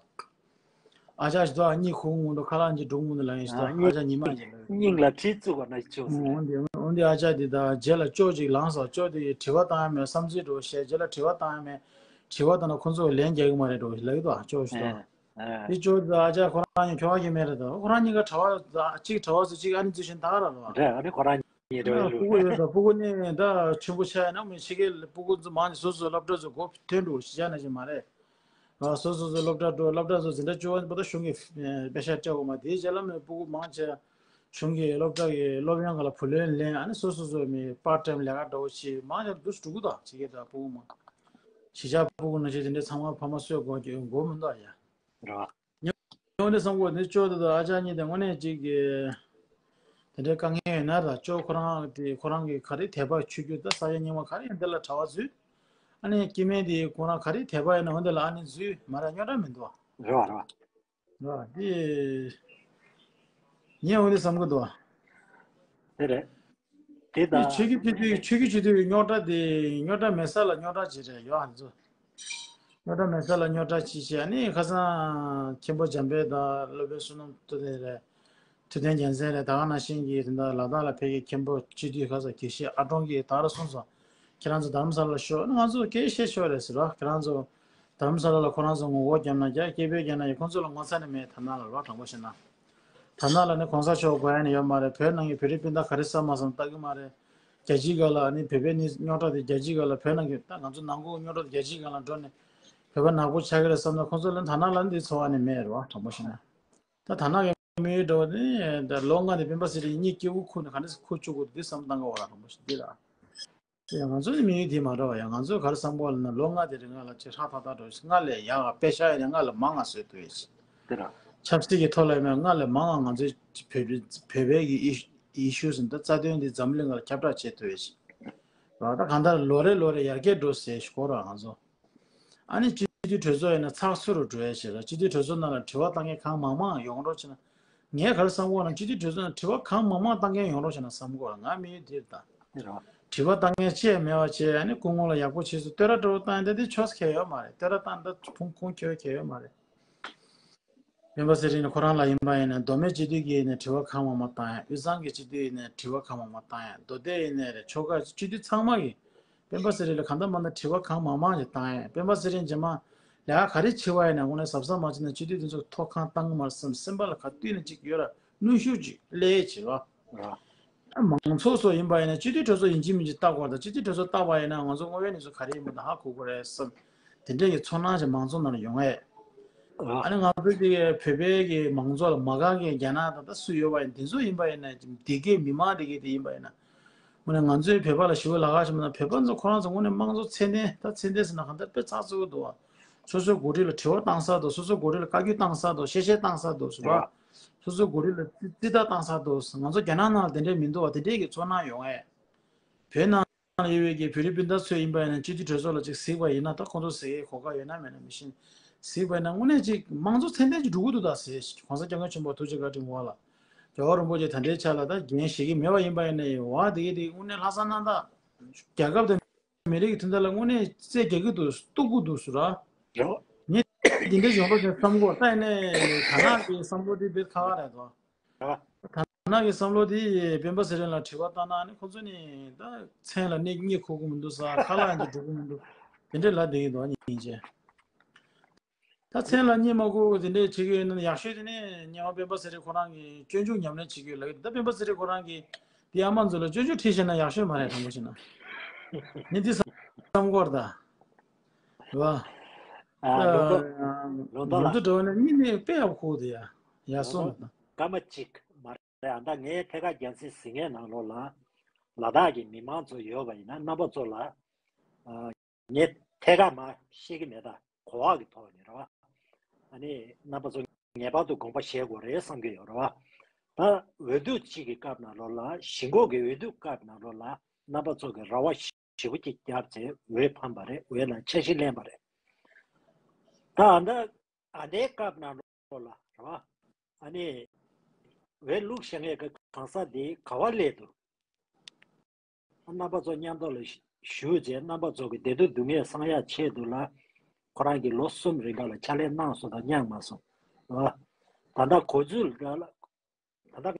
ཨ་ཅག་ཞིག་འདུག་ཨ་གཉིད་ཁུག་མི་འདུག་ཁ་ལག་གཅིག་འགྲོ་མི་འདུག་ལབ་མཁན་ཞིག་འདུག་ཨ་ཅག་ཉི་མ་ཅིག་ལབ་ཀྱི་འདུག་སྙིང་ལ་གྲི་བཙུགས་པ་ནང་བཞིན་བྱུང་སོང་། འོན་ཏེ་འོན་ཏེ་ཨ་ཅག་འདི་ད་རྗེས་ལ་ཅོ་ཅིག་ལངས་སོང་། ཅོ་དེ་དྲི་བ་བཏང་ཡ་མེད། བསམ་ཚུལ་འདྲ་བོ་བཤད། རྗེས་ལ་དྲི་བ་བཏང་ཡ་མེད། དྲི་བ་བཏང་ན་ཁོ་ཚོས་ལན་རྒྱག་གི་མ་རེད་འདྲ་བོ་ཞིག་ལབ་ཀྱི་འདུག་ཨ་ཅོ་ཞིག་འདུག་ཨ། དེ་ཅོ་ད་ཨ་ཅག་ཁོ་རང་གཉིས་ཁྱོ་ག་སྐྱེ་དམན་རེད་ད། ཁོ་རང་གཉིས་ཀ་གྲྭ་པ་ད་གཅིག་གྲྭ་པ་ཚོ་གཅིག་ཨ་ནི་ཚོ་བཞིན་ད་ག་རང་རེད་བ། རེད། ཨ་ནི་ཁོ་རང་གཉིས་རེད་བ། ཕྲུ་གུ་ཡོད་ད། ཕྲུ་གུ་ནི་ད་ཆེན་པོ་ཆགས་ཡ་ན་མི་ཕྱི་རྒྱལ་ཕྲུ་གུ་ཚོ་མང་ཆེ་སོ་སོའི་སློབ་གྲྭ་ཚོ་མགོ་ཐོན་འགྲོ་གཞིས་ཆགས་ནང་བཞིན་མ་རེད། ཨ་སོ་སོ་སོའི་སློབ་གྲྭ་འགྲོ། སློབ་གྲྭ་ཚོ་འཛིན་གྲྭ་བཅུ་པ་བར་དུ་གཞུང་གིས་ཨེ་པེ་ཤག་སྤྲད་དགོས་མ། དེའི་རྗེས་ལ་མི་ཕྲུ་གུ་མང་ཆེ་གཞུང་གི་སློབ་གྲྭ་གི་སློབ་ཡོན་སྒང་ལ་བུ་ལོན་ལེན། ཨ་ནི་སོ་སོ་སོའི་མི་པར་ཊེམ་ལས་ཀ་འདྲ་བོ་བྱེད། མང་ཆེ་འདུག་སེ་འགྲོ་གི་འདུག་ཕྱི་རྒྱལ་ད་ཕྲུ་གུ་མང་། གཞིས་ཆགས་ཕྲུ་གུ་ནང་བཞིན་དེ་འདྲའི་ཚང་མ་ཕ་མ་གསོ་དགོས་ཀྱི་དགོས་མི་འདུག་ཡ། རེད་བ། ཉོ་ནས་བསམ་གོ་ནི་ཅོ་དེ་དང་ཨ་ཅག་གཉིས་དེ་དངོས་གནས་ཅིག་གི་དེ་འདྲའི་དཀའ་ངལ་ཡོད་ན་ད་ཅོ་ཁོ་རང་དེ་ཁོ་རང་གི་ག་རེ་དད་པ་ཆོས་བརྒྱུད་ད་ས་ཆ་རྙིང་མ་ག་རེ་ཡིན་དེ་ལ་གྲྭ་པ་འཛུལ། ཨ་ནི་སྐྱེ་དམན་དེ་ཁོ་རང་ག་རེ་དད་པ་ཡིན་ན་འོ་དེ་ལ་ཨ་ནི་འཛུལ་མ་ར་རྙོག་དྲ་མི་འདུག་བ། རེད་བ་རེད་བ། རེད་བ། དེ་ངས་འོ་དེ་བསམ་གི་འདུག་བ། དེ་རེད། དེ་དེ་དང་ཆོས་བརྒྱུད་སྤྱི་འཐུས་ཆོས་བརྒྱུད་སྤྱི་འཐུས་རྙོག་དྲ་དེ་རྙོག་དྲ་མེད་ས་ལ་རྙོག་དྲ་ཅིག་རེད་ཡོད་ཨ་ནི་ཚོ། རྙོག་དྲ་མེད་ས་ལ་རྙོག་དྲ་ཅིག་བྱས། ཨ་ནི་ཁ་སང་མཁན་པོ་འཇམ་དཔལ་དང་སློབ་དཔོན་བསོད་ནམས་སྟོབས་ལྡན་རེད། ཐུབ་བསྟན་རྒྱལ་མཚན་རེད། ད་ག་ནང་བཞིན་གྱི་དེ་འདྲ་ལ་དྭགས་ལ་ཕེབས་མཁན་མཁན་པོ་སྤྱི་འཐུས་ཁ་སང་དགེ་བཤེས་ཨ་ཀྲོང་གིས་ད་ག་རང་གསུངས་སོང་། ཁྱེད་རང་ཚོ་དྷ་རམ་ས་ལ་ལ་ཤོག་ང་ཚོ་སྐད་བཤད་ཆོག་རེད་ཟེར་བ། ཁྱེད་རང་ཚོ་དྷ་རམ་ས་ལ་ལ་ཁོ་རང་ཚོ་ངོ་རྒོལ་བརྒྱབ་ན་རྒྱ་སྐད་འབོད་བརྒྱབ་ན་ཡང་ཁོང་ཚོ་ལ་ངོ་ཚ་ནི་མེད། དྷ་ན་ལ་རོགས་དྲང་པོ་བཤད་ན། དྷ་ན་ལ་ནི་གོང་ས་མཆོག་དགོས་ཡ་ནི་ཡོད་མ་རེད། བོད་ནང་གི་བོད་རིགས་སྤུན་ཟླ་ག་རེ་བསམ་མ་བསམ་ལྟ་གི་མ་རེད། རྒྱལ་སྤྱིའི་སྒང་ལ་ནི་བོད་པའི་ནི་རྙོག་དྲ་དེ་རྒྱལ་སྤྱིའི་སྒང་ལ་བོད་ནང་གི་ད་ང་ཚོ་ནང་ཁུལ་རྙོག་དྲ་དེ་རྒྱལ་སྤྱིའི་སྒང་ལ་འགྲོ་ནས་བོད་པ་ནག་པོ་ཆགས་ཀྱི་རེད་བསམ་ན་ཁོང་ཚོ་ལ་དྷ་ན་ལ་ནི་འདི་ཚོར་བ་ནི་མེད་རེད་བ། དྲང་པོ་བཤད་ན། ད་དྷ་ན་གི་དམིགས་ཡུལ་འདྲ་བོ་ནི་ད་ལོ་ལྔ་ནས་སྤེན་པ་ཚེ་རིང་གཉིད་སྐྱིད་པོ་ཁུག་ནས་ག་འདྲ་སེ་ཁུག་བཅུག་དགོས་འདི་བསམ་བཏང་གི་ཡོད་རེད། དྲང་པོ་བཤད་འདི་ར། ཡ་ང་ཚོའི་དམིགས་ཡུལ་དེ་མ་འདྲ་བ། ཡ་ང་ཚོས་ག་རེ་བསམ་གོ་ལབ་ན་ལོ་ལྔ་དེ་རིང་ང་ལ་ཅིག་ཧྲག་ཐག་ཐག་འགྲོ་ཞིག་སྔར་ལས་ཡག་པེ་ཤག་ཡིན་ན་སྔར་ལས་མང་ང་བཟོས་ཐུབ་ཡོད་ཅིག་དེ་ར། ཆབ་སྲིད་ཀྱི་ཐོག་ལ་ཡིན་ན་སྔར་ལས་མང་ང་ང་ཚོའི་བོད་པའི་བོད་པའི་གི་ཨི་ཨི་ཤུ་ཟིན་ད་རྩ་དོན་འདི་འཛམ་གླིང་ལ་ཁྱབ་བསྒྲགས་བྱེད་ཐུབ་ཡོད་ཅིག་ར། ད་གང་ལྟར་ལོ་རེ་ལོ་རེ་ཡར་རྒྱས་འགྲོ་ཟེར་ཞིག་གོ་ར་ང་ཚོ། ཨ་ནི་སྤྱི་འཐུས་གྲོས་ཚོགས་ཡིན་ན་ཚགས་ཚུད་རུ་འགྲོ་ཡ་ཞིག་ར། སྤྱི་འཐུས་གྲོས་ཚོགས་ནང་ལ་དྲི་བ་བཏང་མཁན་གང་མང་མང་ཡོང་རོགས་བྱས་ན། ངས་ག་རེ་བསམ་གོ་ན་སྤྱི་འཐུས་གྲོས་ཚོགས་ནང་དྲི་བ་གང་མང་མང་བཏང་མཁན་ཡོང་རོགས་བྱས་ན་བསམ་གོ་ར། ང་དམིགས་ཡུལ་འདིར་ད། དྲི་བ་བཏང་མཁན་ཅི་ཡང་མེད་པ་བྱས། ཨ་ནི་སྐུ་ངོ་ལ་ཡག་པོ་བྱས་སོང་བསྟོད་ར་འདྲ་བོ་བཏང་ཡ་འདི་འདི་ཆོས་ཁེ་ཡོད་མ་རེད། བསྟོད་ར་བཏང་འདི་ཁུངས་ཁུངས་འཁྱོལ་ཁེ་ཡོད་མ་རེད། སྤེན་པ་ཚེ་རིང་ནི་ཁོ་རང་ལ་ཡིན་པ་ཡིན་ན་མདོ་སྨད་སྤྱི་འཐུས་ཀྱི་ཡིན་ན་དྲི་བ་གང་མང་མང་བཏང་ཡ། དབུས་གཙང་གི་སྤྱི་འཐུས་ཡིན་ན་དྲི་བ་གང་མང་མང་བཏང་ཡ། མདོ་སྟོད་ཡིན་ན་རེད། ཆོལ་ཁ་སྤྱི་འཐུས་ཚང་མ་གིས་སྤེན་པ་ཚེ་རིང་ལ་གང་ལྟར་མ་ལྟར་དྲི་བ་གང་མང་མང་ཞིག་བཏང་ཡ། སྤེན་པ་ཚེ་རིང་རྗེས་མ་ལས་ཀ་ག་རེ་བྱེད་པ་ཡིན་ན་དངོས་གནས་གཟབ་གཟབ་མ་བྱས་ན་སྤྱི་འཐུས་དེ་ཚོ་ཐོག་ཁང་བཏང་གི་མ་རེད་བསམ། སེམས་པ་ལ་ག་དུས་ནས་ཅིག་ཡོད་ར། གནོན་ཤུགས་ཅིག་སླེབས་བྱེད་རོགས། མང་ཚོགས་ཚོ་ཡིན་པ་ཡིན་ན་སྤྱི་འཐུས་གྲོས་ཚོགས་ཡིན་གཅིག་མིན་གཅིག་བལྟ་དགོས་རེད། སྤྱི་འཐུས་གྲོས་ཚོགས་བལྟ་བ་ཡིན་ན་ང་ཚོ་དངོས་ཡོད་གནས་ཚུལ་ག་རེ་ཡིན་པ་དེ་ཧ་གོ་དགོས་རེད་བསམ། དེ་འདྲས་ཀྱི་ཚོར་སྣང་ཞིག་མང་ཚོགས་ནང་ལ་ཡོང་ངེས། ཨ་ནི་ང་ཚོ་གི་བོད་པའི་གི་མང་ཚོགས་ལ་མ་དགའ་མཁན་རྒྱ་ནག་དང་ད་སུ་ཡོད་པ་ཡིན། དེ་ཚོ་ཡིན་པ་ཡིན་ན་སྡེ་དགེ་མི་མང་སྡེ་དགེ་དེ་ཡིན་པ་ཡིན་ན། དངོས་གནས་ང་ཚོའི་བོད་པ་ལ་ཞི་བའི་ལ་ཁ་ཞིག་མ་ན་བོད་པ་ཚོ་ཁོ་རང་ཚོ་དངོས་གནས་དམངས་གཙོ་ཚད་ལྡན་ད་ཚད་ལྡན་ཟེར་ན་གང་ལྟར་དཔེ་ཚགས་ཚུད་ཀྱི་འདུག་བ། སོ་སོའི་འགོ་ཁྲིད་ལ་དྲི་བ་བཏང་ས་དང་སོ་སོའི་འགོ་ཁྲིད་ལ་བཀའ་བཀྱོན་བཏང་ས་དང་གཤེ་གཤེ་བཏང་ས་དང་ཟེར་བ། སོ་སོའི་འགོ་ཁྲིད་ལ་རྩིས་རྩིས་ཐག་བཏང་ས་དང་ང་ཚོ་རྒྱ་ནག་ནང་ལ་དེ་འདྲས་མི་འདུག་བ། དེ་འདྲས་ཀྱི་ཚོར་སྣང་ཡོང་ངེས། བོད་ནང་ལ་ཡོད་པའི་གི་བོད་རིགས་སྤུན་ཟླ་ཚོས་ཡིན་པ་ཡིན་ན་སྤྱི་འཐུས་གྲོས་ཚོགས་ལ་ཅིག་གཟིགས་པ་ཡིན་ན་ད་ཁོང་ཚོ་གཟིགས་ཡའི་གོ་སྐབས་ཡོད་ན་མེད་ན་མི་ཤེས། གཟིགས་པ་ཡིན་ན་དངོས་གནས་ཅིག་དམངས་གཙོ་ཚད་ལྡན་ཅིག་འགྲོ་གི་འདུག་ད་ཟེར། ༸གོང་ས་༸སྐྱབས་མགོན་ཆེན་པོ་ཐུགས་རྗེ་བཀའ་དྲིན་ཝ་ལ། རྒྱལ་བ་རིན་པོ་ཆེ་ད་ལྟའི་ཆ་ལ་ད་འགན་བཞེས་ཀྱི་མེད་པ་ཡིན་པ་ཡིན་ན་ཡང་ཝ་དེ་གི་དེ་དངོས་གནས་ལྷག་བསམ་རྣམ་དག་རྒྱལ་ཁབ་དང་མི་རིགས་ཀྱི་དོན་དག་ལ་དངོས་གནས་རྩེ་རྒྱག་གི་འདུག་གཏུག་གི་འདུག་ཟེར་ར། རེད་བ། ངས་འདི་འདྲ་ཡོང་རོགས་བྱས་བསམ་གོ་ད་ཡིན་ནས་ད་ནག་གི་བསམ་བློ་དེ་དཔེ་ཁག་ཁག་རེད་དོ། རེད་བ། ད་ནག་གི་བསམ་བློ་དེ་སྤེན་པ་ཚེ་རིང་ལ་དྲི་བ་བཏང་ན་ནི་ཁོ་ཚོ་ནི་ད་མཚན་ལ་གནས་གཉིད་ཁུག་གི་མི་འདུག་ས་ཁ་ལག་ཡང་འགྲོ་གི་མི་འདུག་དེ་འདྲའི་ལབ་བསྡད་ཀྱི་འདུག་ཉིན་བྱས། ད་མཚན་ལ་གཉིད་མ་ཁུག་དེ་འདྲས་བྱེད་ཀྱི་ཡོད་ན་ཡག་ཤོས་དེ་ནི་སྔོན་མ་སྤེན་པ་ཚེ་རིང་ཁོ་རང་གིས་སྤྱོད་འཇུག་ཉམས་ལེན་བྱེད་ཀྱི་ཡོད་ལབ་ཀྱི་འདུག་ད་སྤེན་པ་ཚེ་རིང་ཁོ་རང་གིས་དེ་ཨ་མ་ཚོ་ལ་སྤྱོད་འཇུག་ཁྲིད་ཤེས་ན་ཡག་ཤོས་མ་རེད་དྲང་པོ་བཤད་ན། ངས་འདི་བསམ་གོ་ར་ད། རེད་བ། ཨ་ལོ་ད་ལོ་ད་ལོ་ལ་ད་འགྲོ་ན་གཉིད་ནི་དཔེ་ཡག་ཁུག་དེ་ཡ། ཡ་ལོ་སོང་ད་ལ་ད། སྐར་མ་གཅིག་མ་རེད་ཨ། ད་ངའི་ཐད་ཀར་རྒྱལ་སྲིད་ཟིན་མཁན་ནང་ལོགས་ལ་ལ་དྭགས་ཀྱི་མི་མང་ཚོ་ཡོད་པ་ཡིན་ན་རྣམ་པ་ཚོ་ལ་ཨ། ངས་ཐད་ཀར་མར་བཤད་ཀྱི་མེད་ད་གོ་བ་གི་ཐོག་ནས་རེད་བ། ཨ་ནི་རྣམ་པ་ཚོ་ངེས་པར་དུ་དགོངས་པ་བཞེས་དགོས་རེད་བསམ་གྱི་ཡོད་རེད་བ། ད་འོས་བསྡུ་གཅིག་གི་སྐབས་ནང་ལོགས་ལ་ཞི་འགོག་གི་འོས་བསྡུ་སྐབས་ནང་ལོགས་ལ་རྣམ་པ་ཚོ་གི་རེ་བ་ཞེ་པོ་ཅིག་བརྒྱབ་ཚེ་འོས་ཕམ་པ་རེད། འོས་ལ་འཆར་གཞི་ལེན་པ་རེད། ད་ཨ་ད་ཨ་ནེའི་སྐབས་ནང་ལོགས་ལ་རེད་བ། ཨ་ནི་འོས་བླུགས་བཞག་མཁན་གྱི་གང་ཟག་དེ་ག་བ་སླེབས་འདུག་རྣམ་པ་ཚོ་མཉམ་དུ་ལ་ཞུགས་རྗེས་རྣམ་པ་ཚོ་གི་བདེ་སྡུག་སྡུག་བསྔལ་སངས་ཡག་ཆེད་དུ་ལ་ཁོ་རང་གིས་ལོ་གསུམ་རིང་ག་ལ་ཕྱག་ལས་གནང་སོང་དང་གནང་མ་སོང་། ཨ། ད་ལྟ་གོ་ཚུལ་ལ་ད་ལྟ་ང་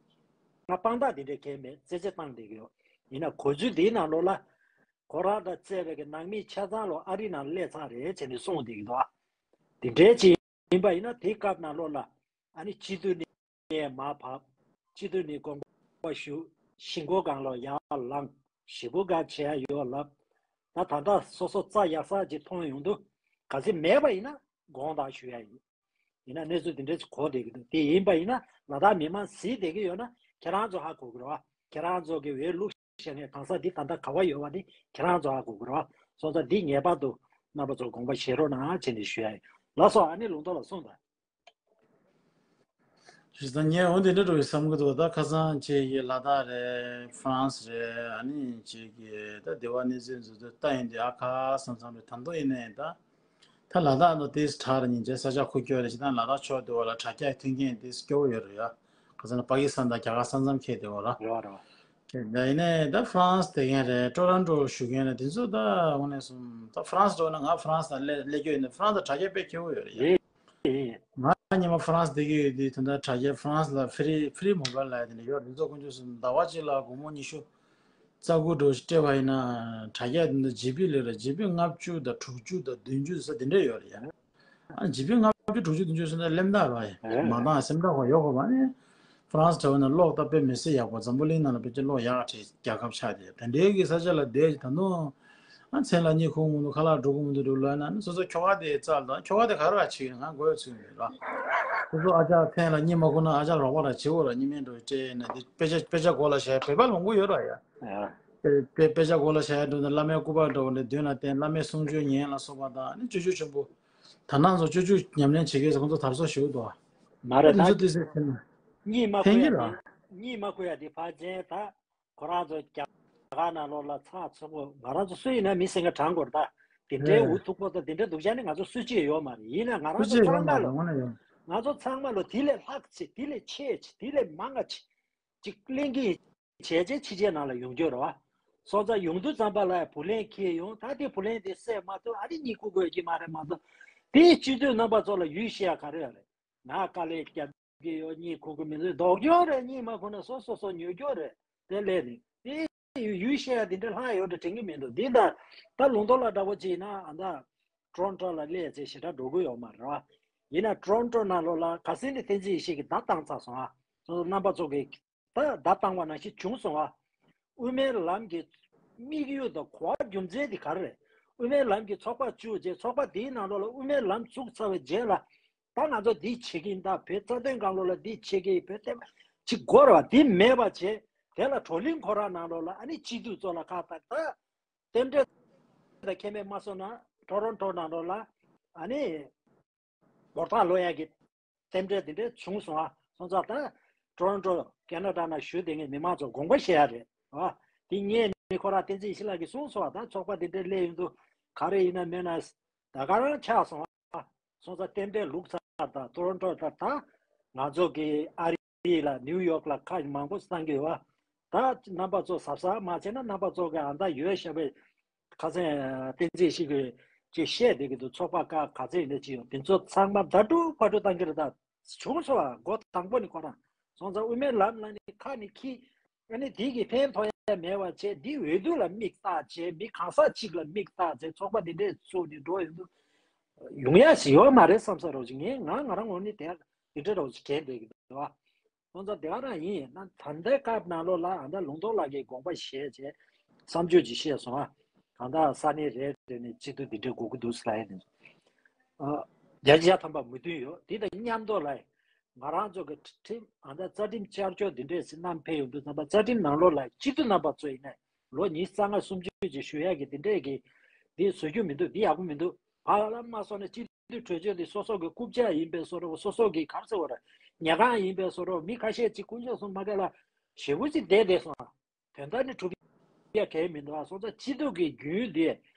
དཔང་རྟགས་དེ་འདྲའི་གལ་མེད་རྩད་གཅོད་བཏང་བསྡད་ཀྱི་ཡོད། ཡིན་ན་གོ་ཚུལ་དེའི་ནང་ལོགས་ལ་ཁོ་རང་དང་བརྩེ་བའི་གི་ནང་མི་ཆ་ཚང་ལོ་ཨ་རི་ནང་སླེབས་ཚར་རེད་བྱས་ནས་གསུངས་བསྡད་ཀྱི་འདུག་ཨ། དེ་འདྲའི་ཅིག་ཡིན་པ་ཡིན་ན་དེའི་སྐབས་ནང་ལོགས་ལ་ཨ་ནི་སྤྱི་འཐུས་ནས་མར་བབས། སྤྱི་འཐུས་ནས་དགོངས་པ་ཞུ། ཞི་འགོག་སྒང་ལ་ཡར་ལངས། ཞེ་པོ་དགའ་བྱས་ཡོད་ལབ། ད་ད་ལྟ་སོ་སོ་རྩ་ཡག་ས་ཅིག་མཐོང་ཡོང་དུས་ག་ཚོད་མེད་པ་ཡིན་ན་དགོངས་དག་ཞུ་ཡ་ཡིན། ཡིན་ན་གནས་ཚུལ་དེ་འདྲས་གོ་བསྡད་ཀྱི་འདུག་དེ་ཡིན་པ་ཡིན་ན་ལ་དྭགས་མི་མང་གཟིགས་བསྡད་ཀྱི་ཡོད་ན་ཁྱེད་རང་ཚོ་ཧ་གོ་གི་རེད་བ། ཁྱེད་རང་ཚོ་གི་འོས་བླུགས་བཞག་མཁན་གང་ཟག་འདི་ད་ལྟ་ག་བ་ཡོད་པ་འདི་ཁྱེད་རང་ཚོ་ཧ་གོ་གི་རེད་བ། སོང་ཙང་འདི་ངེས་པར་དུ་རྣམ་པ་ཚོ་དགོངས་པ་བཞེས་རོགས་གནང་བྱས་ནས་ཞུ་ཡ་ཡིན། ལགས་སོ། ཨ་ནི་ལུང་རྟོགས་ལགས་གསུངས་དང་། རེད་ད། ངས་འོ་འདི་འདྲ་འགྲོ་བའི་བསམ་གི་འདུག་ད་ཁ་སང་ཁྱེད་ཀྱིས་ལ་དྭགས་རེད། ཧྥ་རན་སི་རེད། ཨ་ནི་ཁྱེད་ཀྱིས་ད་སྡེ་བ་གནས་ཚུལ་འཛུལ་དུས་ད་ཡིན་དེ་ཨ་ཁ་བསམ་བསམ་རེད། ད་མདོ་ཡིན་ནའི་ད་ད་ལ་དྭགས་ནང་དེས་དྲག་རེད། ཉིན་བྱེད་ས་ཆ་ཁུག་ཀྱོག་རེད། ཅི་ད་ལ་དྭགས་ཕྱོགས་དེ་བ་ལ་དྲ་རྒྱ་མཐུན་རྐྱེན་དེས་སྐྱོ་བོ་ཡོད་རེད་ཡ། ཁ་སང་ན་པ་ཀི་སི་ཐན་དང་རྒྱ་གར་ས་མཚམས་ཁེལ་དེ་བ་ལ། རེད་བ་རེད་བ། ད་ཡིན་ནའི་ད་ཧྥ་རན་སི་དེ་མཁན་རེད། ཊོ་རོན་ཊོ་བཞུགས་མཁན་རེད། དེ་ཚོ་ད་དངོས་གནས་སོང་ད་ཧྥ་རན་སི་འགྲོ་ན་ང་ཧྥ་རན་སི་ལ་སླེབས་སླེབས་རྒྱུ་ཡིན་ན་ཧྥ་རན་སི་དྲ་རྒྱ་དཔེ་ཁེ་བོ་ཡོད་རེད་ཡ། ཡིན་ཡིན། ང་ཉི་མ་ཧྥ་རན་སི་བསྡད་ཀྱི་ཡོད་དུས་ད་ལྟ་དྲ་རྒྱ་ཧྥ་རན་སི་ལ་ཧྥི་རི་ཧྥི་རི་མོ་བེལ་ལབ་ཡ་དེ་འདྲ་ཡོད་རེད། ཚོ་དཀོན་མཆོག་གསུམ་ཟླ་བ་གཅིག་ལ་སྒོར་མོ་ཉི་ཤུ་རྩ་དགུ་འགྲོ་ཞིག་སྤྲད་པ་ཡིན་ན་དྲ་རྒྱ་དེ་འདྲ་ཇི་བི་ལས་ར་ཇི་བི་ལྔ་བཅུ་དང་དྲུག་ཅུ་དང་བདུན་ཅུ་ཟེར་དེ་འདྲ་ཡོད་རེད་ཡ། ཨ་ཇི་བི་ལྔ་བཅུ་དྲུག་ཅུ་བདུན་ཅུ་ཟེར་ན་སླེབས་ད་ར་ཡ། མ་བཏང་སེམས་ཁྲལ་གོ་ཡོད་གོ་བ་ནི། ཧྥ་རན་སི་དྲ་བ་ན་གློག་ད་དཔེ་མི་སྲིད་ཡག་པོ། འཛམ་བུ་གླིང་ནང་ལ་དཔེ་ཆ་གློག་ཡག་གྲས་རྒྱལ་ཁབ་ཆགས་དེ་དེ་འདྲའི་གི་ས་ཆ་ལ་བསྡད་ད་ནོ། ཨ་མཚན་ལ་གཉིད་ཁུག་མི་འདུག་ཁ་ལག་འགྲོ་གི་མི་འདུག་འགྲོ་ལབ་ན་ནི་སོ་སོ་ཁྱོ་ག་དེ་རྩ་ལ་ཁྱོ་ག་དེ་ག་རེ་བྱེད་ཀྱི་ང་དགོས་ཚུལ་མེད་ར། སོ་སོ་ཨ་ཅག་མཚན་ལ་གཉིད་མ་ཁུག་ན་ཨ་ཅག་རོགས་པ་ར་བྱེད་འོ་ར། གཉིད་མེད་འགྲོ་སྤྲད་ན་དེ་དཔེ་ཆ་དཔེ་ཆ་མགོ་ལ་བཞག་བོད་པ་མང་པོ་ཡོད་ར་ཡ། དཔེ་དཔེ་ཆ་མགོ་ལ་བཞག་འགྲོ་ན་བླ་མའི་སྐུ་པར་འགྲོ་ནས་མདུན་ལ་བསྟན། བླ་མའི་གསུང་ཆོས་ཉན་ལ་སོགས་པ་དང་ཨ་ནི་སྤྱོད་འཇུག་ཆེན་པོ། ད་ནང་ཚོ་སྤྱོད་འཇུག་ཉམས་ལེན་བྱེད་མཁན་ཚོ་ཁོང་ཚོ་དར་སོ་ཞུ་འདུག་མ་རེད་ད། ཚོ་དུས་སེ་ཕན་གཉིད་མ་ཁུག་ཡ་དེ་གཉིད་མ་ཁུག་ཡ་དེ་ཕལ་ཆེར་ད་ཁོ་རང་ཚོ་རྒྱ་གར་ནང་ལོགས་ལ་ཚགས་ཚུད་པོ་ང་རང་ཚོ་སུ་ཡིན་ན་མི་སེང་གེ་དྲང་དགོས་རེད་ད། དེ་འདྲའི་འུ་ཐུག་པོ་ད་དེ་འདྲའི་སྡུག་ཅག་ནི་ང་ཚོ་སུ་གཅིག་ཡོད་མ་རེད། ཡིན་ན་ང་རང་ཚོ་ཚང་མ་ལོ་ང་ཚོ་ཚང་མ་ལོ་དེ་ལས་ལྷག་ཆེ་དེ་ལས་ཆེ་ཆེ་དེ་ལས་མང་ང་ཆེ་ཅིག་གླེང་གི་བྱས་རྗེས་ཕྱི་རྒྱལ་ནང་ལ་ཡོང་རྒྱུ་རེད་བ། སོང་ཙང་ཡོང་དུས་ཙམ་པ་ལ་བུ་ལོན་འཁྱེར་ཡོང་། ད་དེ་བུ་ལོན་དེ་སེལ་མ་ཐུབ་ཨ་རི་གཉིད་ཁུག་དགོས་ཀྱི་མ་རེད་མ་གཏོགས། དེའི་སྤྱི་འཐུས་རྣམ་པ་ཚོ་ལ་ཡུལ་ཤེས་ཡ་ག་རེ་ཡོད་རེད། ང་དཀའ་ལས་བརྒྱབ་ཀྱི་ཡོད། གཉིད་ཁུག་གི་མི་འདུག་ལྡོག་རྒྱུ་རེད། གཉིད་མ་ཁུག་ན་སོ་སོ་སོ་ཉོ་རྒྱུ་རེད། དེ་ལས་ནི་དེ་ཡུལ་ཤེས་ཡ་དེ་འདྲ་ལྷང་ཡོད་འདྲ་དྲན་གྱི་མི་འདུག་འདི་ལྟར་ད་ལུང་རྟོགས་ལ་འདྲ་བོ་ཅིག་ཡིན་ན་ཨ་ད་ཊོ་རོན་ཊོ་ལ་སླེབས་ཚེ་ཞེ་དྲག་འགྲོ་གི་ཡོད་མ་རེད་བ། ཡིན་ན་ཊོ་རོན་ཊོ་ནང་ལོགས་ལ་ག་སེ་ནི་བསྟན་འཛིན་ཡེ་ཤེས་ཀྱིས་བརྡ་བཏང་ཚར་སོང་ཨ། སོ་སོ་རྣམ་པ་ཚོ་གིས་ད་བརྡ་བཏང་བ་ནང་བཞིན་བྱུང་སོང་ཨ། དབུ་མའི་ལམ་གྱི་དམིགས་ཡུལ་དང་གོ་བ་རྒྱུ་མཚན་དེ་ག་རེ་རེད། དབུ་མའི་ལམ་གྱི་ཚོགས་པ་བཙུགས་རྗེས་ཚོགས་པ་དེའི་ནང་ལོགས་ལ་དབུ་མའི་ལམ་བཙུགས་ཚར་བའི་རྗེས་ལ་ད་ང་ཚོ་འདི་བྱེད་ཀྱི་ཡིན། ད་བོད་རྩ་དོན་སྒང་ལོགས་ལ་འདི་བྱེད་ཀྱི་ཡིན། བོད་བསྟན་པ་ཅིག་དགོས་རེད་བ། འདི་མེད་པ་བྱས། དེ་ལ་བགྲོ་གླེང་ཁོ་རང་ནང་ལོགས་ལ་ཨ་ནི་སྤྱི་འཐུས་ཚོ་ལ་ཁག་ཐེག་ད། རྟེན་འབྲེལ་དང་ཁེ་མེད་མ་སོང་ན་ཊོ་རོན་ཊོ་ནང་ལོགས་ལ་ཨ་ནི་འབོར་ཐག་ལོ་ཡག་གི་རྟེན་འབྲེལ་དེ་འདྲས་བྱུང་སོང་ཨ། སོང་ཙང་ད་ཊོ་རོན་ཊོ་ཀེ་ན་ཌ་ནང་བཞུགས་བསྡད་མཁན་མི་མང་ཚོ་དགོངས་པ་བཞེས་ཡ་རེད་ཨ། དེ་ངས་ནི་ཁོ་རང་བསྟན་འཛིན་ཡེ་ཤེས་ལགས་ཀྱིས་གསུངས་སོང་ཨ། ད་ཚོགས་པ་དེ་འདྲས་སླེབས་ཡོང་དུས་ག་རེ་ཡིན་ན་མེད་ན་ད་ག་རང་ཆགས་སོང་ཨ། སོང་ཙང་རྟེན་འབྲེལ་ལུགས་ཚར་དང་ཊོ་རོན་ཊོ་ལྟར་ད་ང་ཚོ་གི་ཨ་རི་ལ་ནིའུ་ཡོག་ལ་ཁ་མང་པོ་བཏང་གི་ཡོད་པ། ད་རྣམ་པ་ཚོ་གཟབ་གཟབ་མ་བྱས་ན་རྣམ་པ་ཚོ་གི་ཨ་ད་ཡོད་ཤ་བའི་ཁ་སང་བསྟན་འཛིན་ཡེ་ཤེས་ཀྱིས་ཅིག་བཤད་བསྡད་ཀྱི་འདུག་ཚོགས་པ་ཁག་ག་ཚད་ཡིན་ན་ཅི་ཡོད་དེ་ཚོ་ཚང་མ་ཟླ་དྲུག་ཕར་དྲུག་བཏང་གི་རེད་ད། བྱུང་སོང་བ་མགོ་དང་པོ་ནི་ཁོ་རང་སོང་ཙང་དབུ་མའི་ལམ་ལ་ནི་ཁ་ནི་ཁྱི། ཨ་ནི་དེ་གི་ཕན་ཐོགས་ཡ་མེད་པ་བྱས་འདི་འོས་བསྡུ་ལ་མིག་བལྟ་བྱས་མི་གང་ཟག་གཅིག་ལ་མིག་བལྟ་བྱས་ཚོགས་པ་འདི་འདྲས་བཙུགས་ནས་འགྲོ་ཡོང་དུས་ཡོང་ཡ་ཞིག་ཡོད་མ་རེད་བསམ་ས་རོགས་ཅིག་ངས་ང་ང་རང་ངོས་ནས་དེ་འདི་འདྲས་རོགས་ཅིག་དྲན་བསྡད་ཀྱི་འདུག་བ། ཁོང་ཚོ་དེ་ག་རང་ཡིན་ན་ད་ལྟའི་སྐབས་ནང་ལོགས་ལ་ཨ་ད་ལུང་རྟོགས་ལགས་ཀྱིས་དགོངས་པ་བཞེས་བྱས་བསམ་ཚུལ་ཅིག་བཤད་སོང་ཨ། གང་ལྟར་ས་གནས་རེ་རེ་ནས་སྤྱི་འཐུས་འདི་འདྲས་དགོས་ཀྱི་འདུག་ཟེར་ཡ་དེ་ཚོ། བརྒྱ་ཆ་བརྒྱ་ཐམ་པ་མོས་མཐུན་ཡོད་དེ་དང་མཉམ་དུ་ལ། ང་རང་ཚོ་གི་ཁྲིམས་ཨ་ད་རྩ་ཁྲིམས་བསྐྱར་བཅོས་འདི་འདྲས་སུ་བསྣམས་ཕེབས་ཡོང་དུས་ཙམ་པ་རྩ་ཁྲིམས་ནང་ལོགས་ལ་སྤྱི་འཐུས་རྣམ་པ་ཚོ་ཡིན་ནའི་ལོ་ཉི་ཤུ་རྩ་ལྔ་སུམ་ཅུ་ཅིག་བཞུགས་ཡག་གི་འདི་འདྲས་ཀྱི་འདི་བཟོ་རྒྱུ་མི་འདུག་འདི་ཡག་པོ་མི་འདུག་བ་ལ་མ་སོང་ན་སྤྱི་འཐུས་གྲོས་ཆོད་འདི་སོ་སོ་གི་རྐུབ་ལྕགས་ཡིན་པའི་བཟོ་འདྲ་སོ་སོ་གི་ག་རེ་ཟེར་བ་རེད་ཉལ་ཁང་ཡིན་པའི་བཟོ་འདྲ་མི་ཁ་ཤས་ཅིག་དཀོན་མཆོག་གསུམ་མ་ག་ལ་ཞེ་པོ་ཅིག་བསྡད་བསྡད་སོང་། དོན་དག་ནི་གྲུབ་ཡ་གལ་མི་འདུག་ཨ་སོང་ཙང་སྤྱི་འཐུས་ཀྱི་རྒྱུན་དེ་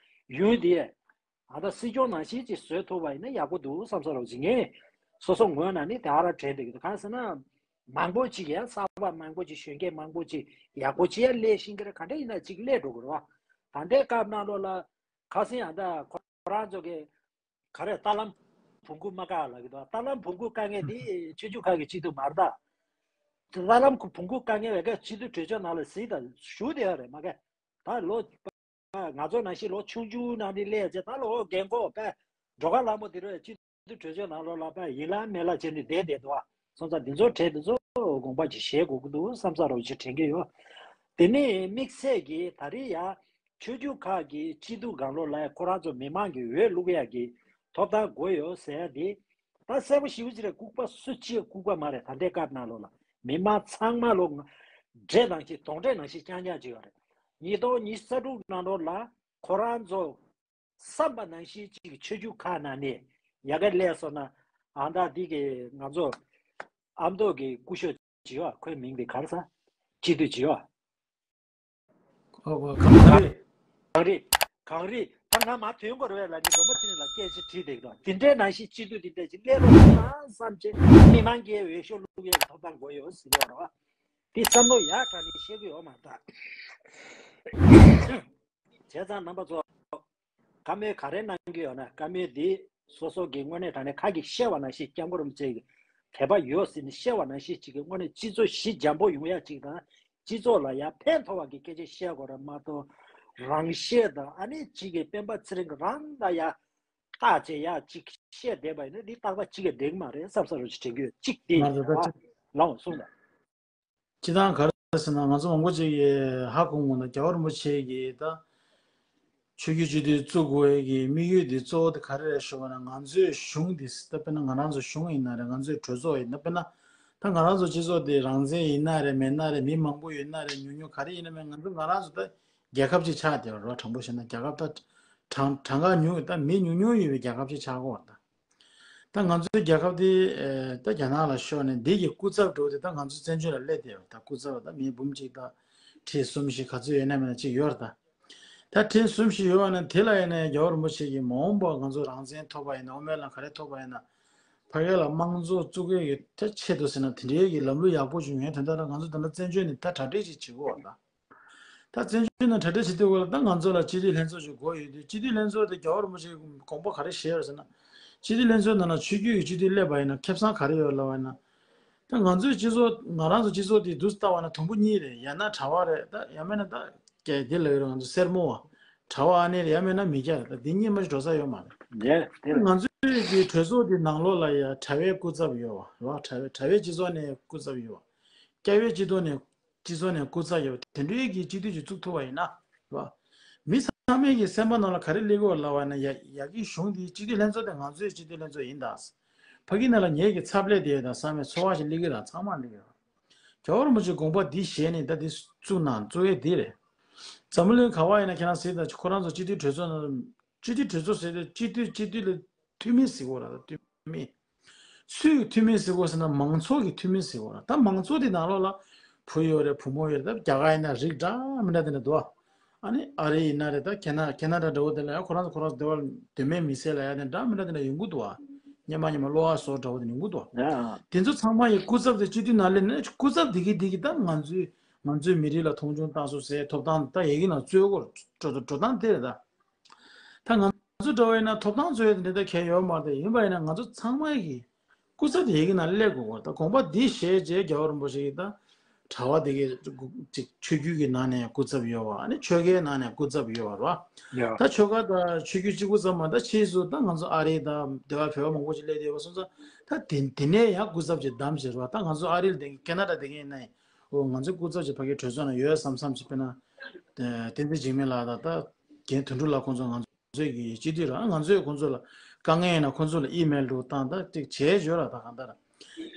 ཡུན་དེ་ཨ་ད་སྲིད་སྐྱོང་ནང་བཞིན་ཅིག་བཟོས་ཐུབ་པ་ཡིན་ན་ཡག་པོ་འདུག་བསམ་ས་རོགས་ཅིག་ངས་སོ་སོ་ངོས་ནས་ནི་དེ་ཨ་ར་དྲན་བསྡད་ཀྱི་འདུག་གང་ཟེར་ན་མང་པོ་ཅིག་ཡང་གསར་པ་མང་པོ་ཅིག་གཞོན་སྐྱེས་མང་པོ་ཅིག་ཡག་པོ་ཅིག་ཡང་སླེབས་ཤིང་གི་རེད་ག་འདྲ་ཡིན་ན་ཅིག་སླེབས་འགྲོ་གི་རེད་བ། ད་ལྟའི་སྐབས་ནང་ལོགས་ལ་ཁ་སང་ཨ་ད་ཁོ་རང་ཚོ་གི་ག་རེ་ཏཱ་ལམ་བོང་གུ་མ་བཀག་ལབ་ཀྱི་འདུག་ཏཱ་ལམ་བོང་གུ་བཀག་མཁན་དེ་ཆོས་བརྒྱུད་ཁག་གི་སྤྱི་འཐུས་མ་རེད་ད། ཏཱ་ལམ་བོང་གུ་བཀག་མཁན་བས་ཀ་སྤྱི་འཐུས་གྲོས་ཆོད་ནང་ལ་གཟིགས་དང་ཞུ་བསྡད་ཡོད་རེད་མ་ག་ད་ལོ་ང་ཚོ་ནང་བཞིན་ལོ་ཆུང་ཆུང་ནང་ནས་སླེབས་རྗེས་ད་ལོ་རྒན་གོག་པས་སྒྲོལ་དཀར་ལྷ་མོ་དེ་རུ་སྤྱི་འཐུས་གྲོས་ཆོད་ནང་ལོགས་ལ་པས་ཡིན་ལ་མེད་ལ་བྱས་ནས་བསྡད་བསྡད་འདུག་ཨ། སོང་ཙང་འདི་ཚོ་གྲས་འདི་ཚོ་དགོངས་པ་ཅིག་བཞེས་དགོས་ཀྱི་འདུག་བསམ་ས་རོགས་ཅིག་དྲན་གྱི་ཡོད། དེ་ནས་དམིགས་བསལ་གྱིས་ད་རེས་ཡ་ཆོས་བརྒྱུད་ཁག་གི་སྤྱི་འཐུས་སྒང་ལོགས་ལ་ཁོ་རང་ཚོ་མི་མང་གི་འོས་བླུག་ཡག་གི་ཐོབ་ཐང་དགོས་ཡོད་ཟེར་ཡ་དེ་ད་གསལ་པོ་ཞེ་པོ་ཅིག་རེད། ལྐུགས་པ་སུ་གཅིག་ལྐུགས་པ་མ་རེད། ད་ལྟའི་སྐབས་ནང་ལོགས་ལ་མི་མང་ཚང་མ་ལོ་འདྲེ་ནང་བཞིན་གདོན་འདྲེ་ནང་བཞིན་རྐྱང་རྐྱང་ཅིག་ཡོད་རེད། ཉིས་སྟོང་ཉི་ཤུ་རྩ་དྲུག་ནང་ལོགས་ལ་ཁོ་རང་ཚོ་བསམ་པ་ནང་བཞིན་གཅིག་ཆོས་བརྒྱུད་ཁག་ནང་ནས་ཡ་ག་སླེབས་སོང་ན་ཨ་ད་འདི་གི་ང་ཚོ་ཨ་མདོ་གི་སྐུ་ཞབས་ཅིག་ཡོད། ཁོའི་མིང་འདི་ག་རེ་ཟེར། སྤྱི་འཐུས་ཅིག་ཡོད། ཨོ་ཨོ་གངས་རི། གངས་རི། གངས་རི། ད་ང་མ་ཐོན་དགོས་རེད་ལ་ནི་སྒྲོལ་མ་ཚེ་རིང་ལ་སྐད་ཆ་དྲིས་བསྡད་ཀྱི་འདུག་དེ་འདྲའི་ནང་བཞིན་སྤྱི་འཐུས་དེ་འདྲ་ཞིག་སླེབས་རོགས་གནང་བསམ་བྱས་མི་མང་གིས་འོས་ཤོག་བླུག་ཡས་ཐོབ་ཐང་དགོས་ཡོད་ཟེར་གྱི་ཡོད་རེད་བ། དེ་བསམ་བློ་ཡག་དྲགས་ནས་བཤད་ཀྱི་ཡོད་མ་རེད་ད། བྱས་ཙང་རྣམ་པ་ཚོ། བཀའ་མོལ་ག་རེ་གནང་གི་ཡོད་ན་བཀའ་མོལ་འདི་སོ་སོ་གི་དངོས་གནས་དྲང་གནས་ཁ་གིས་བཤད་པ་ནང་བཞིན་སྐྱབས་མགོན་རིན་པོ་ཆེ་གི་དད་པ་ཡོད་ཟེར་ནས་བཤད་པ་ནང་བཞིན་ཅིག་གི་དངོས་གནས་སྤྱི་ཚོགས་ཞི་འཇམ་པོ་ཡོང་ཡ་ཅིག་དང་སྤྱི་ཚོགས་ལ་ཡ་ཕན་ཐོགས་པ་གི་སྐད་ཆ་བཤད་དགོས་རེད་མ་གཏོགས་རང་བཤད་དང་ཨ་ནི་ཅིག་གི་སྤེན་པ་ཚེ་རིང་གི་རང་ལ་ཡ་བརྟག་བྱས་ཡ་ཅིག་བཤད་བསྡད་པ་ཡིན་ན་འདི་རྟག་པ་ཅིག་གི་འགྲིག་མ་རེད་བསམ་ས་རུ་ཅིག་དྲན་གི་ཡོད་ཅིག་དེ་ང་ཚོ་ད་ཅིག་ལའོ་གསུངས་དང་། སྤྱི་བཏང་ག་རེ་ཟེར་ན་ང་ཚོ་མང་པོ་ཅིག་གིས་ཧ་གོ་འོང་ན་རྒྱལ་བ་རིན་པོ་ཆེ་གིས་ད་ཆོས་བརྒྱུད་སྤྱི་འཐུས་བཙུགས་དགོས་ཀྱི་དམིགས་ཡུལ་འདི་གཙོ་བོ་དེ་ག་རེ་རེད་ཞུ་བ་ན་ང་ཚོའི་གཞུང་འདི་ད་དཔེར་ན་ང་རང་ཚོ་གཞུང་ཡིན་ན་རེད་ང་ཚོའི་གྲོས་ཚོགས་ཡིན་ན་དཔེར་ན་ད་ང་རང་ཚོ་སྤྱི་ཚོགས་འདི་རང་བཙན་ཡིན་ན་རེད་མེད་ན་རེད་མི་མང་པོ་ཡོད་ན་རེད་ཉུང་ཉུང་ག་རེ་ཡིན་ན་མེད་ང་ཚོ་ང་རང་ཚོ་ད་རྒྱལ་ཁབ་ཅིག་ཆགས་བསྡད་པ་རེད་བ། དྲང་པོ་བཤད་ན་རྒྱལ་ཁབ་ད་གྲངས་གྲངས་ཀ་ཉུང་ད་མི་ཉུང་ཉུང་ཡོད་པའི་རྒྱལ་ཁབ་ཅིག་ཆགས་ཀྱི་ཡོད་རེད་ད། ད་ང་ཚོའི་རྒྱལ་ཁབ་དེ་ཨེ་ད་རྒྱ་ནག་ལ་ཤོར་ནས་འདི་གི་སྐུ་ཚབ་འགྲོ་དེ་ད་ང་ཚོ་བཙན་བྱོལ་ལ་སླེབས་བསྡད་ཡོད་ད། སྐུ་ཚབ་ད་མི་འབུམ་གཅིག་དང་ཁྲི་གསུམ་བཞི་ག་ཚོད་ཡོད་ན་མེད་ན་གཅིག་ཡོད་རེད་ད། ད་ཁྲི་གསུམ་བཞི་ཡོད་པ་ན་དེ་ལ་ཡིན་ན་རྒྱལ་བ་རིན་པོ་ཆེ་གིས་མ་འོངས་པ་ང་ཚོ་རང་བཙན་ཐོབ་པ་ཡིན་ན་དབུ་མའི་ལམ་ག་རེ་ཐོབ་པ་ཡིན་ན་ཕ་གི་ལ་དམངས་གཙོ་བཙུགས་ཀྱི་ཡོད་ད་ཆེད་དུ་ཟེར་ན་དེ་འདྲའི་གི་ལམ་ལུགས་ཡག་པོ་ཅིག་ཡོང་ཡ་དོན་དག་ད་ང་ཚོ་ད་ལྟ་བཙན་བྱོལ་ནས་ད་གྲ་སྒྲིག་ཅིག་བྱེད་དགོས་པ་ད། ད་བཙན་བྱོལ་ནང་གྲ་སྒྲིག་བྱེད་དུས་སྐབས་ལ་ད་ང་ཚོ་ལ་སྤྱི་འཐུས་ལྷན་ཚོགས་ཤིག་དགོས་ཡོད་དུས་སྤྱི་འཐུས་ལྷན་ཚོགས་དེ་རྒྱལ་བ་རིན་པོ་ཆེ་གིས་དགོངས་པ་ག་རེ་བཞེས་ཡོད་ཟེར་ན། སྤྱི་འཐུས་ལྷན་ཚོགས་ནང་ལ་ཆོས་བརྒྱུད་ཀྱི་སྤྱི་འཐུས་སླེབས་པ་ཡིན་ན་ཁེ་བཟང་ག་རེ་ཡོད་ལབ་པ་ཡིན་ན། ད་ང་ཚོའི་སྤྱི་ཚོགས་ང་རང་ཚོ་སྤྱི་ཚོགས་དེ་འདུག་ལྟ་བ་ན་དུམ་བུ་གཉིས་རེད། ཡང་ན་གྲྭ་པ་རེད་ད་ཡང་མིན་ན་ད་ཀྱེ་དེ་ལ་ཡོད་རེད་ང་ཚོ་སེར་མོ་བ། གྲྭ་པ་ཨ་ནེ་རེད་ཡང་མིན་ན་མི་སྐྱ་རེད་ད་འདི་གཉིས་མ་གཏོགས་འགྲོ་ས་ཡོད་མ་རེད། ཡེ་དེ་རེད། ང་ཚོའི་གི་གྲོས་ཚོགས་དེ་ནང་ལོགས་ལ་ཡ་གྲྭ་པའི་སྐུ་ཚབ་ཡོད་བ་རེད་བ། གྲྭ་པའི་གྲྭ་པའི་སྤྱི་ཚོགས་ནས་སྐུ་ཚབ་ཡོད་བ། སྐྱ་པའི་སྤྱི་ཚོགས་ནས་སྤྱི་ཚོགས་ནས་སྐུ་ཚབ་ཡོད་དེ་འདྲའི་གི་སྤྱི་འཐུས་ཅིག་བཙུགས་ཐུབ་པ་ཡིན་ན་རེད་བ། མི་ཚང་མའི་གི་སེམས་པ་ནང་ལ་ག་རེ་སླེབས་ཀྱི་ཡོད་ལབ་པ་ན་ཡ་ཡ་གི་གཞུང་འདིའི་སྤྱི་འཐུས་ལྷན་ཚོགས་དེ་ང་ཚོའི་སྤྱི་འཐུས་ལྷན་ཚོགས་ཡིན་ད། ཕ་གི་ནང་ལ་ངེད་ཀྱི་ཚབ་ལས་དེ་ཡོད་ད་བསམ་པའི་ཚོར་བ་ཞིག་སླེབས་ཀྱི་རེད། ཚང་མ་སླེབས་ཀྱི་རེད། རྒྱལ་བ་རིན་པོ་ཆེའི་དགོངས་པ་འདི་བཞེས་ནས་ད་འདི་བཙུགས་གནང་གཙོ་བོ་འདི་རེད། འཛམ་བུ་གླིང་ག་བ་ཡིན་ན་ཁྱེད་རང་གཟིགས་དང་ཁོ་རང་ཚོ་སྤྱི་འཐུས་གྲོས་ཚོགས་ནང་སྤྱི་འཐུས་གྲོས་ཚོགས་ཟེར་དུས་སྤྱི་འཐུས་སྤྱི་འཐུས་ལ་འཐུས་མི་ཟེར་གོ་ར་འཐུས་མི། སུའི་འཐུས་མི་ཟེར་གོ་ཟེར་ན་མང་ཚོགས་ཀྱི་འཐུས་མི་ཟེར་གོ་ར། ད་མང་ཚོགས་དེ་ནང་ལོགས་ལ་བུ་ཡོད་རེད་བུ་མོ་ཡོད་རེད། ད་རྒྱ་གར་ཡིན་ན་རིགས་འདྲ་མི་འདྲ་དེ་འདྲ་འདུག་ཨ་ནི་ཨ་རི་ཡིན་ན་རེད། ད་ཁེ་ན་ཁེ་ན་ཌ་འདྲ་བོ་དེ་ལ་ཡང་ཁོ་རང་ཚོ་ཁོ་རང་ཚོ་སྡེ་བ་སྡོད་མེད་མི་སེར་ལ་ཡང་དེ་འདྲ་མི་འདྲ་དེ་འདྲ་ཡོང་གི་འདུག་ཨ། སྙེ་མ་སྙེ་མ་གློ་བ་བཟོ་འདྲ་བོ་དེ་ཡོང་གི་འདུག་ཨ། དེ་ཚོ་ཚང་མ་ཡི་སྐུ་ཚབ་དེ་སྤྱི་འཐུས་ནང་སླེབས་ནས་སྐུ་ཚབ་དེ་གི་དེ་གི་ད་ང་ཚོའི་ང་ཚོའི་མི་རིགས་ལ་མཐོང་ཆུང་བཏང་སོང་ཟེར་ཐོབ་ཐང་ད་ཡི་གེ་ནང་རྩོད་སྐོར་འགྲོ་འགྲོ་སྟངས་དེ་རེད་ད། ད་ང་ཚོ་འདྲ་བ་ཡིན་ན་ཐོབ་ཐང་རྩོད་ཡ་དེ་འདྲ་ད་གལ་ཡོད་མ་རེད། ཡིན་པ་ཡིན་ན་ང་ཚོ་ཚང་མ་གི་སྐུ་ཚབ་དེ་ཡི་གེ་ནང་སླེབས་དགོས་གོ། ད་དགོངས་པ་འདི་བཞེས་རྗེས་རྒྱལ་བ་རིན་པོ་ཆེ་གིས་ད་གྲྭ་པ་དེ་གའི་ཅིག་ཆོས་བརྒྱུད་ཀྱི་ནང་ནས་སྐུ་ཚབ་ཡོད་བ། ཨ་ནི་ཆོལ་ཁའི་ནང་ནས་སྐུ་ཚབ་ཡོད་བ་རེད་བ། ཡ། ད་ཆོལ་ཁ་དང་ཆོས་བརྒྱུད་གཅིག་པུ་ཙམ་མ་ད་ཕྱིས་སུ་ད་ང་ཚོ་ཨ་རི་དང་སྡེ་བ་བོད་པ་མང་པོ་ཅིག་སླེབས་བསྡད་པ་སོང་ཙང་ད་དེ་དེ་ནས་ཡང་སྐུ་ཚབ་ཅིག་བདམས་བྱས་རེད་བ། ད་ང་ཚོ་ཨ་རི་ལ་བསྡད་མཁན་ཁེ་ན་ཌ་བསྡད་མཁན་ཡིན་ན་ཡང་འོ་ང་ཚོའི་སྐུ་ཚབ་ཅིག་ཕ་གིའི་གྲོས་ཚོགས་ནང་ཡོད་བསམ་བསམ་ཅིག་དཔེར་ན་བསྟན་འཛིན་འཇིགས་མེད་ལགས་དང་ད་རྒན་དོན་གྲུབ་ལགས་ཁོང་ཚོ་ང་ཚོ། ཚོས་ཀྱི་སྤྱི་འཐུས་རང་ང་ཚོས་ཁོང་ཚོ་ལ་དཀའ་ངལ་ཡིན་ན་ཁོང་ཚོ་ལ་ཨི་མེལ་འདྲ་བཏང་ད་ཅིག་བྱས་བརྗོད་ར། ད་གང་ལྟར་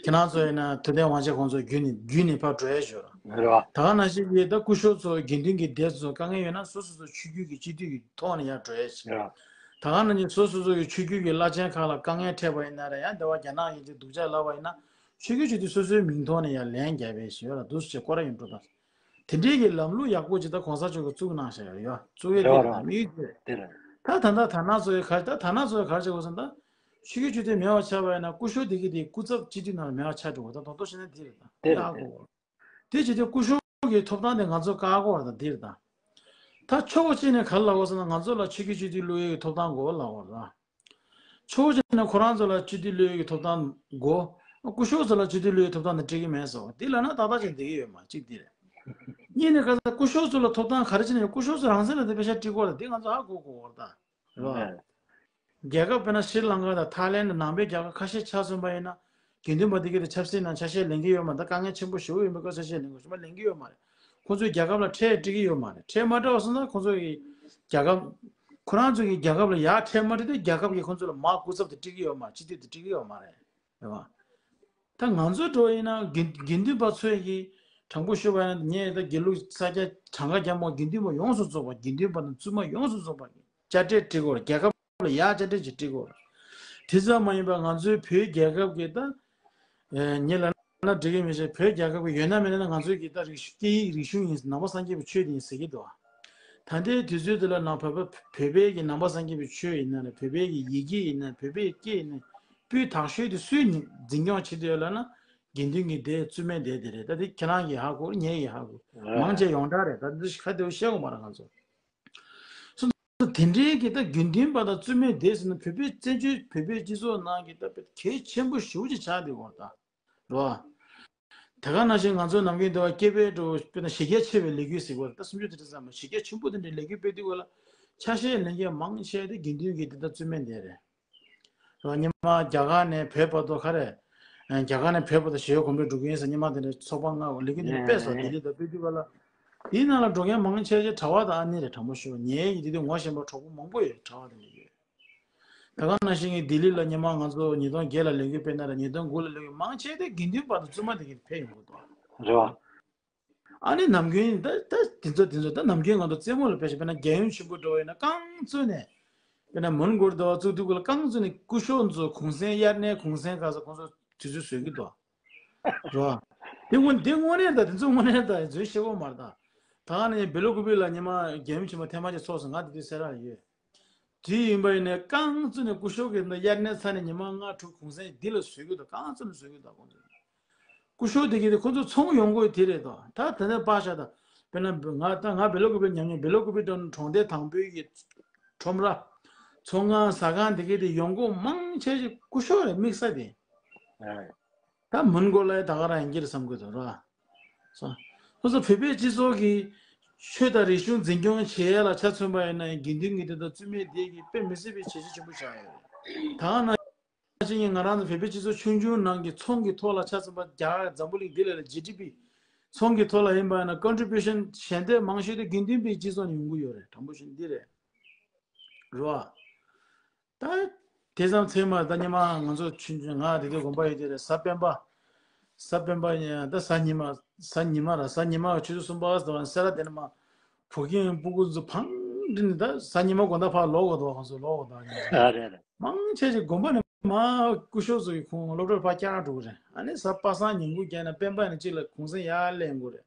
ཁྱེད་རང་ཚོ་ཡིན་ན་ཐུབ་བསྟན་དབང་ཆེན་ཁོང་ཚོ་བརྒྱུད་ནས་བརྒྱུད་ནས་ཕར་འགྲོ་ཡས་བརྗོད་ར། རེད་བ། ད་ག་ནང་བཞིན་གྱི་ད་སྐུ་ཞབས་ཚོ་དགེ་འདུན་གྱི་སྡེ་ཚོ་དཀའ་ངལ་ཡོད་ན་སོ་སོ་སོ་ཆོས་བརྒྱུད་ཀྱི་སྤྱི་འཐུས་ཀྱི་ཐོག་ནས་ཡར་འགྲོ་ཡས་བྱེད། རེད་བ། ད་ག་ནང་བཞིན་སོ་སོ་སོ་ཡི་ཆོས་བརྒྱུད་ཀྱི་བླ་ཆེན་ཁག་ལ་དཀའ་ངལ་འཕྲད་པ་ཡིན་ན་ར་ཡང་འདི་བ་རྒྱ་ནག་ཡིན་གྱི་སྡུག་ཅག་ལབ་པ་ཡིན་ན་ཆོས་བརྒྱུད་སྤྱི་འཐུས་སོ་སོའི་མིང་ཐོག་ནས་ཡར་ལན་རྒྱབ་ཡས་བྱེད་ར། འདུག་སེ་བྱས་སྐོར་ར་ཡོང་འགྲོ་ད། དེ་འདྲའི་གི་ལམ་ལུགས་ཡག་པོ་ཅིག་ད་གོང་ས་མཆོག་གིས་བཙུགས་གནང་བཞག་ཡོད་ཡ། བཙུགས་ཡས་རེད་དེ་བ་རེད་རེད། དམིགས་ཡུལ་དེ་རེད། དེ་རེད། ད་ད་ལྟ་དར་ནག་ཚོ་ཡི་ག་ད་དར་ནག་ཚོ་ཡི་ག་རེ་བྱེད་དགོས་ཟེར་ན་ད་ཆོས་བརྒྱུད་སྤྱི་འཐུས་མེད་པ་ཆགས་པ་ཡིན་ན་སྐུ་ཞབས་དེ་གི་དེ་སྐུ་ཚབ་སྤྱི་འཐུས་ནང་ལ་མེད་པ་ཆགས་འགྲོ་གི། ད་དོན་དག་བཤད་ན་དེ་རེད་ད། དེ་རེད་ཡག་དེ་གོ། དེ་བྱེད་དུས་སྐུ་ཞབས་ཀྱི་ཐོབ་ཐང་དེ་ང་ཚོ་བཀག་གོ་བ་ད་དེ་རེད་ད། ད་ཕྱོགས་གཅིག་ནས་ག་རེ་ལབ་དགོས་ཟེར་ན་ང་ཚོ་ལ་ཆོས་བརྒྱུད་སྤྱི་འཐུས་བླུག་ཡས་ཀྱི་ཐོབ་ཐང་དགོས་ལབ་དགོས་རེད་ད། ཕྱོགས་གཅིག་ནས་ཁོ་རང་ཚོ་ལ་སྤྱི་འཐུས་བླུག་ཡས་ཀྱི་ཐོབ་ཐང་དགོས། སྐུ་ཞབས་ཚོ་ལ་སྤྱི་འཐུས་བླུག་ཡས་ཐོབ་ཐང་དེ་སྤྲད་ཀྱི་མེད་ཟེར་བ་དེ་ལབ་ན་ཏག་ཏག་ཅིག་བསྡད་ཀྱི་ཡོད་མ་གཅིག་དེ་རེད། གཉིས་ནས་ག་ས་སྐུ་ཞབས་ཚོ་ལ་ཐོབ་ཐང་ག་རེ་བྱས་ནས་སྐུ་ཞབས་ཚོ་རང་སེམས་ལ་དེ་པེ་ཤ་སྤྲད་དགོས་རེད། དེ་ང་ཚོ་ཧ་གོ་དགོས་རེད་ད། རེད་བ། རྒྱལ་ཁབ་དཔེར་ན་ཤྲི་ལང་ཀ་དང་ཐའི་ལེན་དང་ནང་པའི་རྒྱལ་ཁབ་ཁ་ཤས་ཆ་མཚོན་པ་ཡིན་ན་དགེ་འདུན་པ་དེ་གའི་དེ་ཆབ་སྲིད་ནང་ཆ་ཤས་ལེན་གྱི་ཡོད་མ་རེད། ད་དཀའ་ངལ་ཆེན་པོ་ཞེ་པོ་ཡིན་པའི་སྐབས་ཆ་ཤས་ལེན་དགོས་ཞུ་མ་ལེན་གྱི་ཡོད་མ་རེད། ཁོང་ཚོའི་རྒྱལ་ཁབ་ལ་ཁྲལ་སྤྲད་ཀྱི་ཡོད་མ་རེད། ཁྲལ་མ་སྤྲད་པ་སོང་ཙང་ཁོང་ཚོ་གི་རྒྱལ་ཁབ་ཁོ་རང་ཚོ་གི་རྒྱལ་ཁབ་ལ་ཡར་ཁྲལ་མ་སྤྲད་དུས་རྒྱལ་ཁབ་ཀྱིས་ཁོང་ཚོ་ལ་མར་སྐུ་ཚབ་དེ་སྤྲད་ཀྱི་ཡོད་མ་རེད། སྤྱི་འཐུས་དེ་སྤྲད་ཀྱི་ཡོད་མ་རེད། རེད་བ། ད་ང་ཚོའི་འགྲོ་ཡིན་ན་དགེ་དགེ་འདུན་པ་ཚོས་ཀྱི་དྲང་པོ་ཞུ་བ་ཡིན་ན་ངས་ད་དགེ་ལུགས་ས་སྐྱ་གྲངས་ཀ་རྒྱ་མོ་དགེ་འདུན་པ་ཡོངས་སུ་རྫོགས་པ་དགེ་འདུན་པ་དང་བཙུན་མ་ཡོངས་སུ་རྫོགས་པ་གི་དཔྱ་ཁྲལ་སྤྲད་དགོས་རེད། རྒྱལ་ཁབ་ལ་ཡར་དཔྱ་ཁྲལ་ཅིག་སྤྲད་དགོས་རེད། དེ་ཙམ་མ་ཡིན་པར་ང་ཚོའི་བོད་རྒྱལ་ཁབ་ཀྱི་ད་ཨེ་ཉེ་ལ་ན་འགྲིག་གི་མི་ཤེས། བོད་རྒྱལ་ཁབ་ཀྱི་ཡོད་ན་མེད་ན་ང་ཚོའི་གི་ད་རིག་གཞུང་སྐད་ཡིག་རིག་གཞུང་ཡིན། ནང་པ་སངས་རྒྱས་པའི་ཆོས་དེ་ཡིན་ཟེར་གྱི་འདུག་ད་ལྟའི་དུས་ཚོད་འདི་ལ་ནང་བོད་པ་བོད་པའི་གི་ནང་པ་སངས་རྒྱས་པའི་ཆོས་ཡིན་ན་རེད། བོད་པའི་གི་ཡི་གེ་ཡིན་ན་བོད་པའི་སྐད་ཡིན་ན་སྤུས་དག་ཤོས་དེ་སུས་འཛིན་སྐྱོང་བྱེད་དུ་ཡོད་ལབ་ན་དགེ་འདུན་གྱི་སྡེ་བཙུན་མའི་སྡེ་དེ་རེད། ད་དེ་ཁྱེད་རང་གིས་ཧ་གོ་ངས་ཀྱིས་ཧ་གོ་མང་ཆེ་ཡོངས་གྲགས་རེད། ད་འདི་ཁ་བདེ་པོ་བཤད་དགོས་མ་རེད། ང་ཚོ་སོ་སོ་དེ་འདྲའི་གི་ད་དགེ་འདུན་པ་དང་བཙུན་མའི་སྡེ་ཟེར་ན་བོད་པའི་བཙན་བྱོལ་བོད་པའི་སྤྱི་ཚོགས་ནང་གི་ད་དཔེ་གལ་ཆེན་པོ་ཞེ་པོ་ཅིག་ཆགས་བསྡད་ཡོད་རེད་ད། རེད་བ། དེ་ག་ནང་བཞིན་ང་ཚོའི་ནམ་རྒྱུན་འདི་བ་སྐད་འབོད་འགྲོ་དཔེར་ན་གཞི་རྒྱ་ཆེ་བའི་ལས་འགུལ་ཟེར་བ་ད་སུམ་ཅུ་དེ་འདྲ་ཙམ་མ་གཞི་རྒྱ་ཆེན་པོ་དེ་འདྲའི་ལས་འགུལ་སྤེལ་དུས་སྐབས་ལ་ཆ་ཤས་ལེན་མཁན་མང་ཆེ་དེ་དགེ་འདུན་གྱི་འདི་ལྟར་བཙུན་མའི་སྡེ་རེད། རེད་བ། སྔོན་མ་རྒྱ་གར་ནས་བོད་བར་དུ་ག་རེ། རྒྱ་གར་ནས་བོད་བར་དུ་ཞི་བའི་གོམ་བགྲོད་འགྲོ་གི་ཡིན་ཟེར་སྔོན་མ་དེ་འདྲའི་ཚོགས་པ་ལྔ་ལས་འགུལ་དེ་འདྲ་སྤེལ་སོང་། ལྡི་ལི་དང་སྤེལ་དུས་སྐབས་ལ། དེའི་ནང་ལ་འགྲོ་མཁན་མང་ཆེ་ཆེ་གྲྭ་པ་དང་ཨ་ནེ་རེད། དྲང་པོ་ཞུ་བ་ངའི་ཡི་དེ་དུས་ངོ་ཤེས་པ་གྲོགས་པོ་མང་པོ་ཡོད། གྲྭ་པ་དེ་འདྲ་ཡོད། ད་ག་ནང་བཞིན་གྱི་ལྡི་ལི་ལ་སྔོན་མ་ང་ཚོ་ཉིས་སྟོང་བརྒྱད་ལ་ལས་འགུལ་སྤེལ་ན་ར་ཉིས་སྟོང་དགུ་ལ་ལས་འགུལ་མང་ཆེ་དེ་དགེ་འདུན་པ་དང་བཙུན་མ་དེ་གིས་ཕེབས་ཡོང་གི་འདུག་རེད་བ། ཨ་ནི་ནམ་རྒྱུན་ད་ད་དེ་ཚོ་དེ་ཚོ་ད་ནམ་རྒྱུན་ང་ཚོ་རྩེད་མོ་ལ་དཔེ་ཆ་དཔེར་ན་རྒྱལ་ཡུམ་ཆེན་པོ་འགྲོ་བ་ཡིན་ན་རྐང་བཙུགས་ནས་དཔེར་ན་མོན་གྷོ་ལ་ཟླ་བ་བཙུགས་དུས་སྐབས་ལ་རྐང་བཙུགས་ནས་སྐུ་ཞབས་ཚོ་གུང་སེང་དབྱར་གནས་གུང་སེང་ག་ས་ཁོང་ཚོ་དུས་ཚོད་བཟོས་ཀྱི་འདུག་རེད་བ། དེ་དངོས་དེ་དངོས་གནས་ད་དེ་ཚོ་དངོས་གནས་ད་འཛུལ་ཤེས་གོ་མ་རེད་ད། ད་ནི་སྦེ་ལ་ཀུ་པེ་ལ་ཉི་མ་རྒྱལ་ཡུམ་ཆེན་པོ་ཐེངས་མ་གཅིག་ཚོགས་སོང་། ང་དེ་དུས་སེ་ར་ལ་ཡོད། དེ་ཡིན་པ་ཡིན་ནའི་རྐང་བཙུགས་ནས་སྐུ་ཞབས་ཀྱིས་འདི་དབྱར་གནས་ཚར་ནས་ཉི་མ་ལྔ་དྲུག་གུང་སེང་འདི་ལ་བཟོས་ཀྱི་འདུག་རྐང་བཙུགས་ནས་བཟོས་ཀྱི་འདུག་ཁོང་ཚོས། སྐུ་ཞབས་དེ་གིས་དེ་ཁོ་ཚོ་ཚོང་ཡོང་སྒོ་དེ་རེད་དོ། ད་དེ་ནས་པ་ཤ་ད། དཔེར་ན་ང་ད་ང་སྦེ་ལ་ཀུ་པེ་ཉམས་མྱོང་སྦེ་ལ་ཀུ་པེ་དང་གྲོང་སྡེ་དང་པོའི་གི་ཁྲོམ་ར། ཚོང་ཁང་ཟ་ཁང་དེ་གའི་དེ་ཡོང་སྒོ་མང་ཆེ་ཤོས་སྐུ་ཞབས་རེད་དམིགས་བསལ་དེ། ཨ། ད་མོན་གྷོ་ལ་ད་ག་རང་ཡིན་གྱི་རེད་བསམ་གྱི་འདུག་ར། སོ་སོ་སོ་བོད་པའི་སྤྱི་ཚོགས་ཀྱི་ཆོས་དང་རིག་གཞུང་འཛིན་སྐྱོང་བྱེད་ཡ་ལ་ཆ་མཚོན་པ་ཡིན་ན་དགེ་འདུན་གྱི་སྡེ་དང་བཙུན་མའི་སྡེ་གིས་དཔེ་མི་སྲིད་པའི་བྱས་རྗེས་ཆེན་པོ་བཞག་ཡོད་རེད། ད་ག་ནང་བཞིན་ང་རང་ཚོ་བོད་པའི་སྤྱི་ཚོགས་ཆུང་ཆུང་ནང་གི་ཚོང་གི་ཐོག་ལ་ཆ་མཚོན་པ་རྒྱ་གར་འཛམ་བུ་གླིང་འདི་ལ་ལ་ཇི་ཌི་པི་ཚོང་གི་ཐོག་ལ་ཡིན་པ་ཡིན་ན་ཀོན་ཊི་བྷུ་ཤན་ཞལ་འདེབས་མང་ཤོས་དེ་དགེ་འདུན་པའི་སྤྱི་ཚོགས་ནས་ཡོང་གི་ཡོད་རེད། དྲང་པོ་བཤད་ན་འདི་རེད། རེད་བ། ད་དེ་ཙམ་ཚད་མ་ད་སྔོན་མ་ང་ཚོ་ཆུང་ཆུང་ང་དེ་དུས་དགོན་པ་ཡོད་དེ་རེད། གཟའ་སྤེན་པ། གཟའ་སྤེན་པ་ཡིན་ད་གཟའ་ཉི་མ་ གཟའ་ཉི་མ་ར་གཟའ་ཉི་མ་ཆུ་ཚོད་གསུམ་པ་ཟེར་བ་སེ་ར་དེ་ནས་མ་བུ་ཁྱིམ་སྤུ་གུ་ཚོ་ཕང་འདྲི་ནས་ད་གཟའ་ཉི་མ་དགོང་དག་ཕར་ལོག་དགོས་འདུག་ཁོང་ཚོ་ལོག་དགོས་འདུག་ཨ་རེད་རེད། མང་ཆེ་ཞིག་དགོན་པ་ནས་མ་སྐུ་ཞབས་ཚོ་གི་ཁོང་སློབ་གྲྭར་ཕར་བསྐྱར་འགྲོ་གི་རེད། ཨ་ནི་གཟའ་པ་སངས་ཉིན་གུང་བསྐྱལ་ན་སྤེན་པ་ནས་གཅིག་ལ་གུང་སེང་ཡར་ལེན་དགོས་རེད།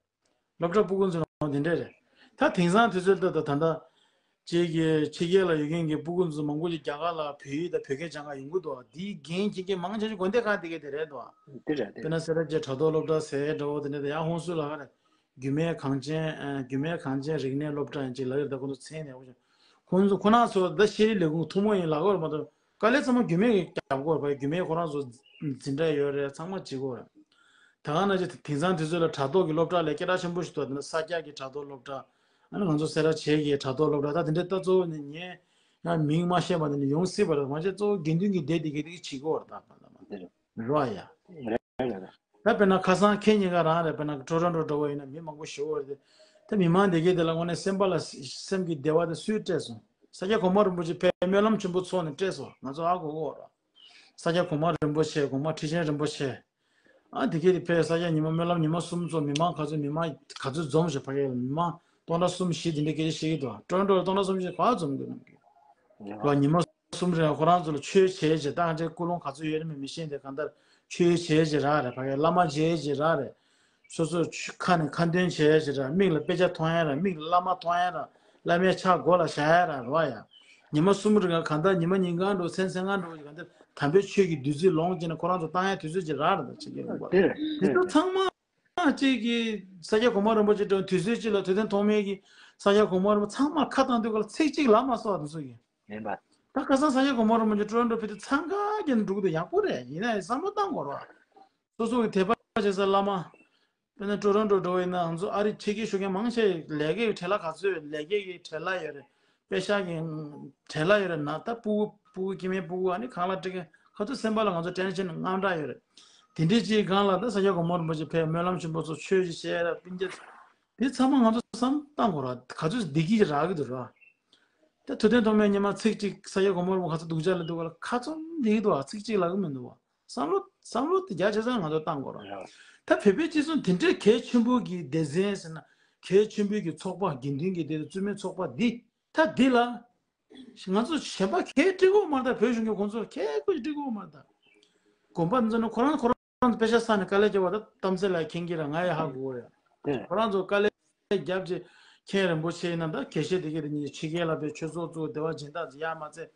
སློབ་གྲྭ་སྤུ་གུ་ཚོ་ནང་དེ་འདྲས་རེད། ད་དེང་སང་དུས་ཚོད་ལྟར་ད་ད་ལྟ་ཅིག་གི་ཕྱི་རྒྱལ་ལ་ཡོད་མཁན་གྱི་སྤུ་གུ་ཚོ་མང་པོ་ཞིག་རྒྱ་གར་ལ་བོད་ཡིག་དང་བོད་སྐད་སྦྱང་ག་ཡོང་གི་འདུག་འདིའི་འགན་འཁྱེར་མཁན་མང་ཆེ་ཤོས་དགོན་སྡེ་ཁག་དེ་གའི་དེ་རེད་འདུག་དེ་རེད་དེ། དཔེར་ན་སེ་ར་བྱེས་དྲ་ཐོག་སློབ་གྲྭ་ཟེར་འདྲ་བོ་དེ་འདྲས་ད་ཡང་ཧོན་སུར་ལ་ཧ་རེད། རྒྱུད་སྨད་གངས་ཅན་ཨ་རྒྱུད་སྨད་གངས་ཅན་རིག་གནས་སློབ་གྲྭ་ཡིན་ཅིག་ལབ་ཡོད་རེད། ད་ཁོང་ཚོ་མཚན་ནས་ཧོན་སུར་ཁོང་ཚོ་ཁོ་ན་ཚོ་ད་ཤེས་རིག་ལས་ཁུངས་ཐུན་མོང་ཡིན་ལབ་ཀྱི་ཡོད་རེད་མ་གཏོགས། དཀའ་ལས་ཚང་མ་རྒྱུད་སྨད་ཀྱིས་རྒྱབ་དགོས་རེད་པ། རྒྱུད་སྨད་ཁོ་རང་ཚོ་འཛིན་གྲྭ་ཡོད་རེད། ཚང་མ་བྱེད་དགོས་རེད། ད་ག་ནང་བཞིན་དེང་སང་དུས་ཚོད་ལ་དྲ་ཐོག་གི་སློབ་གྲྭ་ལས་སྐད་གྲགས་ཆེན་པོ་ཞིག་འདུག་དེ་ནི་ས་སྐྱ་གི་དྲ་ཐོག་སློབ་གྲྭ། ཨ་ནི་ང་ཚོ་སེ་ར་བྱེས་ཀྱི་དྲ་ཐོག་སློབ་གྲྭ། ད་དེ་འདྲའི་ད་གཙོ་བོ་ནི་ངས་ཡང་མིང་མ་ཤེས་པ་དེ་ནི་ཡོང་སྲིད་པ་རེད། མ་བྱས་གཙོ་བོ་དགེ་འདུན་གྱི་སྡེ་དེ་གའི་དེ་གི་བྱེད་དགོས་རེད། ད་དེ་རེད། རེད་བ་ཡ། རེད་རེད་རེད། ད་དཔེར་ན་ཁ་སང་ཁྱེད་གཉིས་ཀ་རང་རེད། དཔེར་ན་ཊོ་རོན་ཊོ་འགྲོ་བ་ཡིན་ན་མི་མང་པོ་ཞེ་པོ་རེད་དེ། ད་མི་མང་དེ་གའི་དེ་ལ་དངོས་གནས་སེམས་པ་ལ་སེམས་ཀྱི་བདེ་བ་དེ་སུས་སྤྲད་སོང་། ས་སྐྱ་གོང་མ་རིན་པོ་ཆེ་ཕེབས་སྨོན་ལམ་ཆེན་པོ་ཚོགས་ནས་སྤྲད་སོང་། ང་ཚོ་ཧ་གོ་གི་ཡོད་རེད། ས་སྐྱ་གོང་མ་རིན་པོ་ཆེ་གོང་མ་ཁྲི་ཆེན་རིན་པོ་ཆེ། ཨ་དེ་གའི་དེ་ཕེབས། ས་སྐྱ་ཉི་མ་སྨོན་ལམ་ཉི་མ་གསུམ་ཚོགས། མི་མང་ག་ཚོད་མི་མང་ག་ཚོད་འཛོམས་ཤག་ཕ་གིར་མི་མང་སྟོང་ཕྲག་གསུམ་བཞི་དེ་འདྲའི་སྐད་ཆ་བཤད་ཀྱི་འདུག་ཊོ་རོན་ཊོ་ལ་སྟོང་ཕྲག་གསུམ་བཞི་ག་འཛོམས་ཀྱི་འདུག་ལོ་ཉི་མ་གསུམ་རིང་ཁོ་རང་ཚོ་ལ་ཆོས་བྱེད་ཅེས་ད་ང་ཚོའི་ཀུན་སློང་ག་ཚོད་ཡོད་རེད་མེད་མི་ཤེས་ཏེ། གང་ལྟར་ཆོས་བྱེད་ཅེས་རག་རེད། ཕ་གིར་བླ་མ་བྱེད་ཅེས་རག་རེད། སོ་སོ་ཆོས་ཁ་ནས་ཁ་འདོན་བྱེད་ཅེས་རག་མིག་ལ་དཔེ་ཆ་མཐོང་ཡ་རག་མིག་ལ་བླ་མ་མཐོང་ཡ་རག་བླ་མའི་ཕྱག་མགོ་ལ་བཞག་ཡ་རག་རེད་བ་ཡ། ཉི་མ་གསུམ་རིང་གང་ལྟར་ཉི་མ་ཉིན་གང་འགྲོ་མཚན་མཚན་གང་འགྲོ་གང་ལྟར་དམ་པའི་ཆོས་ཀྱི་བདུད་རྩི་ལོངས་སྤྱད་ནས་ཁོ་རང་ཚོ་བཏང་ཡ་དུས་ཚོད་ཅིག་རག་རེད། ད་ཅིག་གི་ལུང་པ་དེ་རེད། དེ་དེ་ཚོ་རེད། ཚང་མ་གཅིག་གིས་ས་སྐྱ་གོང་མ་རིན་པོ་ཆེ་དྲུང་དུས་ཚོད་གཅིག་ལ་ཐུབ་བསྟན་ཐོགས་མེད་ཀྱིས་ས་སྐྱ་གོང་མ་རིན་པོ་ཚང་མ་ཁ་བཏང་དུས་ག་ལ་ཚིག་གཅིག་ལབ་མ་སོང་བ་དེ་ཚོ་གིས། ཡིན་པ། ད་ཁ་སང་ས་སྐྱ་གོང་མ་རིན་པོ་ཆེ་ཊོ་རོན་ཊོ་ཕེབས་དུས་འཚང་ཁ་རྒྱག་ནས་འགྲོ་གི་འདུག་ཡག་པོ་རེད། ཡིན་ན་ཡང་བསམ་བློ་བཏང་དགོས་རེད། སོ་སོ་གི་དད་པ་བྱེད་ས་བླ་མ། དཔེར་ན་ཊོ་རོན་ཊོ་འགྲོ་བ་ཡིན་ན་ང་ཚོ་ཨ་རི་ཕྱི་རྒྱལ་ཞུགས་མཁན་མང་ཆེ་ལས་ཀའི་བྲེལ་བ་ག་ཚོད་ལས་ཀའི་བྲེལ་བ་ཡོད་རེད། པེ་ཤག་གི་བྲེལ་བ་ཡོད་རེད་ན། ད་སྤུ་གུ་སྤུ་གུ་སྐྱེ་དམན་སྤུ་གུ་ཨ་ནི་གང་ལ་སྤྲད་མཁན་ག་ཚོད་སེམས་པ་ལ་ང་ཚོ་ཊེན་ཤན་དངངས་སྐྲག་ཡོད་རེད། དེ་འདྲའི་ཅིག་སྒང་ལ་ད་ས་སྐྱ་གོང་མ་རིན་པོ་ཆེ་ཕེབས་སྨོན་ལམ་ཆེན་པོ་ཚོགས་ཆོས་ཅིག་བཤད་ར་སྤུན་ཀྱག་དེ་ཚང་མ་ང་ཚོ་བསམ་བཏང་དགོས་ར། ག་ཚོད་བདེ་སྐྱིད་ཅིག་རག་གི་འདུག་ར། ད་ཐུབ་བསྟན་ཐོགས་མེད་ཉི་མ་ཚིག་གཅིག་ས་སྐྱ་གོང་མ་རིན་པོ་ག་ཚོད་སྡུག་ཅག་ལ་འདུག་ག་ལ་ཁ་ཚོམ་བསྡད་ཀྱི་འདུག་བ། ཚིག་གཅིག་ལབ་གི་མི་འདུག་བ། བསམ་བློ་བསམ་བློ་དེ་རྒྱ་ཆེ་ས་ང་ཚོ་བཏང་དགོས་ར། ད་བོད་པའི་སྤྱི་ཚོགས་དེ་འདྲའི་གལ་ཆེན་པོ་གི་སྡེ་ཚན་ཟེར་ན་གལ་ཆེན་པོའི་གི་ཚོགས་པ་དགེ་འདུན་གྱི་སྡེ་དང་བཙུན་མའི་ཚོགས་པ་འདི་ད་འདི་ལ་ང་ཚོ་གཞན་པ་གལ་སྤྲད་ཀྱི་ཡོད་མ་རེད། ད་བོད་གཞུང་གི་ཁོང་ཚོར་གལ་ཁོ་ཅིག་སྤྲད་ཀྱི་ཡོད་མ་རེད། ད་དགོན་པ་འཛིན་ན་ཁོ་རང་ཁོ་རང་ཚོ་དཔེ་ཆ་ས་ནས་དཀའ་ལས་བརྒྱབ་པ་ད་གཏམ་ཚེ་ལ་མཁྱེན་གྱི་ར་ང་ཡ་ཧ་གོ་ར། ཁོ་རང་ཚོ་དཀའ་ལས་རྒྱབ་ཅིག་མཁན་རིན་པོ་ཆེ་ཡིན་ན་ད་དགེ་བཤེས་དེ་གའི་དེ་གཉིས་ཕྱི་རྒྱལ་ལ་ཕེབས་ཆོས་ཚོགས་བཙུགས་བདེ་བ་སྦྱིན་བདག་ཅིག་ཡར་མ་ཚད་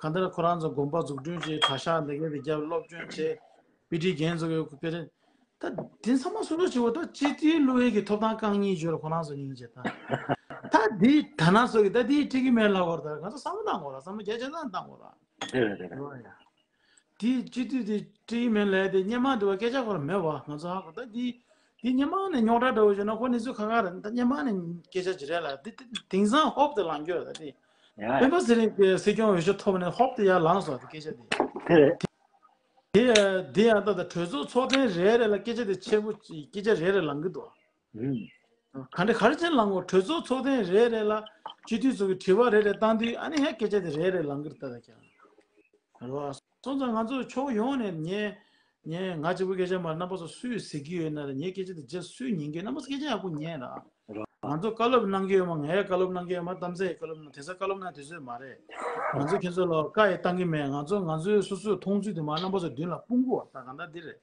གང་ལྟར་ཁོ་རང་ཚོ་དགོན་པ་འཛུགས་སྐྲུན་བྱས་གྲྭ་ཤག་དེ་གའི་དེ་རྒྱབ་སློབ་སྐྱོན་བྱས་དཔེ་ཁྲིད་འགན་འཛུགས་ཡོད་དཔེ་རེད། ད་དེ་ཚང་མ་སོ་སོ་བྱེད་པ་ད་སྤྱི་འཐུས་བླུག་ཡས་ཀྱི་ཐོབ་ཐང་རྐང་གཉིས་བརྗོད་ལ་ཁོ་རང་ཚོ་སྙིང་རྗེ་ད། ད་དེ་ད་ན་སོ་གི་ད་དེ་ཁྲིད་ཀྱི་མེད་ལབ་དགོས་རེད། ད་ང་ཚོ་བསམ་བློ་བཏང་དགོས་རེད། བསམ་བློ་རྒྱ་ཆེ་ཙམ་བཏང་དགོས་རེད། དེ་རེད་དེ་རེད། ཨོ་ཡ། དེ་སྤྱི་འཐུས་དེ་ཁྲིད་མིན་ལས་དེ་སྔོན་མ་དེ་བ་སྐད་ཆ་ཁོ་ར་མེད་བ། ང་ཚོ་ཧ་གོ་ད་དེ་དེ་སྔོན་མ་ནས་རྙོག་དྲ་འདྲ་བོ་བྱུང་ན་ཁོ་གནས་ཚུལ་ཁ་ཁ་རེད། ད་སྔོན་མ་ནས་སྐད་ཆ་ཅི་རེད་ལ་དེ་དེ་དེང་སང་ཧོབ་དེ་ལངས་རྒྱུ་རེད། ད་དེ་ཡ་སྤེན་པ་ཚེ་རིང་གི་སྲིད་སྐྱོང་འོས་ཤོག་ཐོབ་ནས་ཧོབ་དེ་ཡར་ལངས་སོང་དེ་སྐད་ཆ་དེ། དེ་རེད། དེ་དེ་ཡང་ད་ད་གྲོས་ཚོགས་ཚོགས་ཐེངས་རེ་རེ་ལ་སྐད་ཆ་དེ་ཆེན་པོ་སྐད་ཆ་རེ་རེ་ལངས་གི་འདུག་ཨ། ག་འདྲ་ག་རེ་བྱས་ལངས་གོ་གྲོས་ཚོགས་ཚོགས་ཐེངས་རེ་རེ་ལ་སྤྱི་འཐུས་ཚོ་གི་དྲི་བ་རེ་རེ་བཏང་དུས་ཨ་ནི་ཡང་སྐད་ཆ་དེ་རེ་རེ་ལངས་གི་རེད། ད་ད་ཀྱང་རེད་བ། སོང་ཙང་ང་ཚོ་ཕྱོགས་ཡོངས་ནས་ངས་ངས་ང་གཅིག་པུ་སྐད་ཆ་མ་རེད། རྣམ་པ་ཚོ་སུས་ཟེར་གི་ཡོད་ན་རེད། ངའི་སྐད་ཆ་དེ་རྗེས་སུ་སུས་ཉན་གི་ཡོད། རྣམ་པ་ཚོ་སྐད་ཆ་ཡག་པོ་ཉན་ར། ང་ཚོ་བཀའ་སློབ་གནང་གི་ཡོད་མ། ངས་བཀའ་སློབ་གནང་གི་ཡོད་མ། གཏམ་ཚེ་ཡི་བཀའ་སློབ་གནང་། དེང་སང་བཀའ་སློབ་གནང་དུས་ཚོད་མ་རེད། ང་ཚོ་ཁྱེད་ཚོ་ལ་བཀའ་ཡི་བཏང་གི་མེད། ང་ཚོ་ང་ཚོའི་སོ་སོའི་མཐོང་ཚུལ་དེ་མ་རྣམ་པ་ཚོ་མདུན་ལ་སྤུངས་དགོས་པ་ད་གང་ལྟར་འདི་རེད།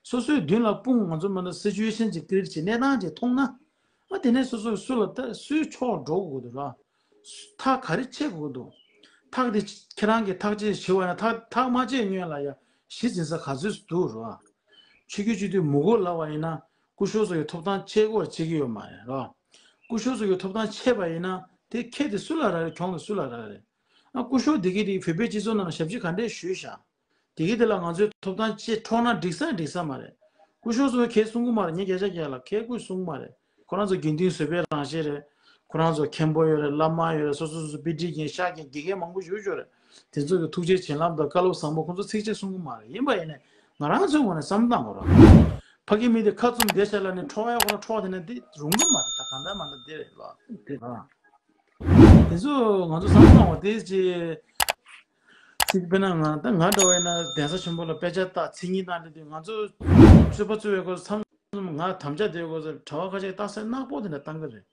སོ་སོའི་མདུན་ལ་སྤུངས། ང་ཚོ་མ་ནི་སི་ཅུ་ཨེ་ཤན་ཅིག་ཀི་རི་ཨེ་ཊི་བྱེད་གནས་སྟངས་ཅིག་མཐོང་ན། ཨ་དེ་ནས་སོ་སོ་སུ་ལ་ད་སུའི་ཕྱོགས་འགྲོ་དགོས་འདུག་ར། ཐག་ག་རེ་ཆད་དགོས་འདུག་ཐག་དེ་ཁྱེད་རང་གིས་ཐག་ཆད་བྱེད་པ་ཡིན་ན་ཐག་ཐག་མ་ཆད་སྔོན་ལ་ཡ་གཞི་འཛིན་ས་ག་ཚོད་འདུག་ར། ཆོས་བརྒྱུད་སྤྱི་འཐུས་མི་དགོས་ལབ་པ་ཡིན་ན་སྐུ་ཞབས་ཚོ་གི་ཐོབ་ཐང་ཆད་སྐོར་བྱེད་ཀྱི་ཡོད་མ་རེད་ར། སྐུ་ཞབས་ཚོ་གི་ཐོབ་ཐང་ཆད་པ་ཡིན་ན་དེ་ཁྱེད་དེ་སུ་ལ་རག་རེད། གྱོང་དེ་སུ་ལ་རག་རེད། ཨ་སྐུ་ཞབས་དེ་གི་དེ་བོད་པའི་སྤྱི་ཚོགས་ནང་ལ་ཞབས་ཕྱི་ག་འདྲས་ཞུས་ཤག་དེ་གི་དེ་ལ་ང་ཚོའི་ཐོབ་ཐང་ཅིག་འཕྲོག་ན་འགྲིག་ས་འགྲིག་ས་མ་རེད། སྐུ་ཞབས་ཚོས་ཁས་གསུང་གི་མ་རེད། ངས་བརྒྱ་ཆ་བརྒྱ་ལ་ཁས་ཁུར་གསུང་གི་མ་རེད། ཁོ་རང་ཚོ་དགེ་འདུན་བཟོད་པའི་རང་བཞིན་རེད། ཁོ་རང་ཚོ་མཁན་པོ་ཡོད་རེད། བླ་མ་ཡོད་རེད། སོ་སོ་སོ་སོ་དཔེ་ཁྲིད་མཁན་ཤག་མཁན་དགེ་རྒན་མང་པོ་ཞིག་ཡོད་རེད། དེ་ཚོ་གི་ཐུགས་རྗེ་བྱིན་རླབས་དང་བཀའ་སློབ་བཟང་པོ་ཁོ་ཚོ་ཚིག་གཅིག་གསུང་གི་མ་རེད། ཡིན་པ་ཡིན་ནས་ང་རང་ཚོའི་ངོས་ནས་བསམ་བློ་བཏང་དགོས་རེད། ཕ་གི་མི་དེ་ཁ་བཙུམ་བསྡད་བྱས་ལ་ནི་འཕྲོག་ཡ་ཁོ་རང་འཕྲོག་དེ་ནས་འདི་རུང་གི་མ་རེད། ད་གང་ལྟར་མ་ལྟར་འདི་རེད་ལ། དེ་རེད། དེ་ཚོ་ང་ཚོ་བསམ་བློ་བཏང་བ་དེ་ཅི། ཅིག་དཔེར་ན་ང་ད་ང་འདྲ་བ་ཡིན་ན་གདན་ས་ཆེན་པོ་ལ་དཔེ་ཆ་ལྟ་མཚན་ཉིད་བཏང་དེ་དུས་ང་ཚོ་རྩོད་པ་རྩོད་པའི་སྐོར་མཚམས་ ང་དམ་བཅའ་དེ་གོ་ས་གྲྭ་པ་ཁ་ཤས་རྟགས་གསལ་ནག་པོ་དེ་འདྲ་བཏང་གི་རེད།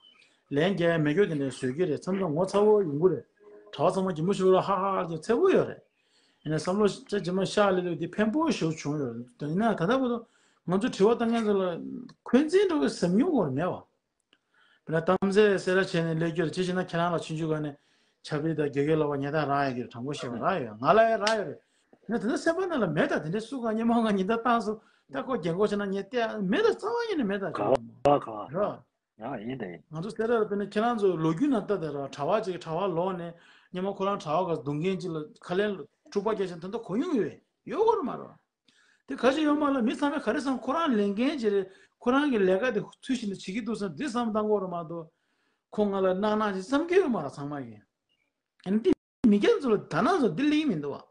ལན་རྒྱག་ཡ་མེད་རྒྱུ་དེ་འདྲ་བཟོས་ཀྱི་རེད། མཚམས་མཚམས་ངོ་ཚ་བོ་ཡོང་གི་རེད། གྲྭ་པ་ཚང་མ་གྱིས་མོ་ཞུ་རོགས་ཧ་ཧ་ཧ་ཅེས་འཚེར་པོ་ཡོད་རེད། ཡིན་ན་བསམ་བློ་ཅི་ཇི་མ་ཤག་ལས་ལུགས་འདི་ཕན་པོ་ཞེ་པོ་བྱུང་ཡོད་རེད། ཡིན་ན་ད་ལྟ་བར་དུ་ང་ཚོ་དྲི་བ་བཏང་མཁན་ཚོ་ལ་འཁོན་འཛིན་འགྲོ་བའི་ཟབ་མྱོང་བོར་མེད་བ། དཔེར་ན་གཏམ་ཚེ་སེ་ར་བྱས་ནས་སླེབས་རྒྱུ་རེད། ཅི་ཞེ་ན་ཁྱེད་རང་ལ་ཆུང་ཆུང་སྒང་ནས་ཆབ་རིལ་དང་དགེ་རྒན་ལབ་པ་ཉན་སྟངས་རག་ཡོད་ཀྱི་རེད། དྲང་པོ་བཤད་པ་རག་ཡོད། ང་ལ་ཡང་རག་ཡོད་རེད། ཡིན་ན་དེ་འདྲ་སེམས་པ་ནང་ལ་མེད། ད་དེ་འདྲའི་སུ་གང་སྙན་མོ་ང་ཉིན་ལྟར་བཏང་སོང་། ད་ཁོ་རྒན་གོག་བྱས་ན་ངས་བལྟས་མེད། ད་རྩ་བ་ཉིད་ནས་མེད། ད་ག་བ་ག་བ་ར། ཡང་ཡིན་དེ། ང་ཚོ་སེ་ར་ལ་དཔེར་ན་ཁྱེད་རང་ཚོ་ལོ་རྒྱུས་ནང་ལྟ་དེ་ར། གྲྭ་པ་ཅིག་གྲྭ་པ་ལོག་ནས་སྙན་མོ་ཁོ་རང་གྲྭ་པ་ག་རྡུང་མཁན་ཅིག་ལ་ཁ་ལན་འཁྲུག་པ་རྒྱག་བྱས་ད་ལྟ་གོ་མྱོང་ཡོད་ཡོད་གོ་ར་མ་ར། དེ་ག་ཞིག་ཡོད་མ་ལ། མི་ཚང་མས་ག་རེ་བསམ། ཁོ་རང་ལས་འགན་ཅིག་རེད། ཁོ་རང་གི་ལས་ཀ་དེ་ཚུལ་བཞིན་དུ་བྱེད་ཀྱི་འདུག་བསམ་འདི་བསམ་བཏང་གོ་ར་མ་གཏོགས། ཁོ་ང་ལ་གནག་གནག་ཅིག་བསམ་གྱི་ཡོད་མ་ར་ཚང་མ་གིས། ཨ་ནི་འདི་མི་སྐྱ་ཚོ་ལ་ད་ནང་ཚོ་འདི་ལེགས་མི་འདུག་བ།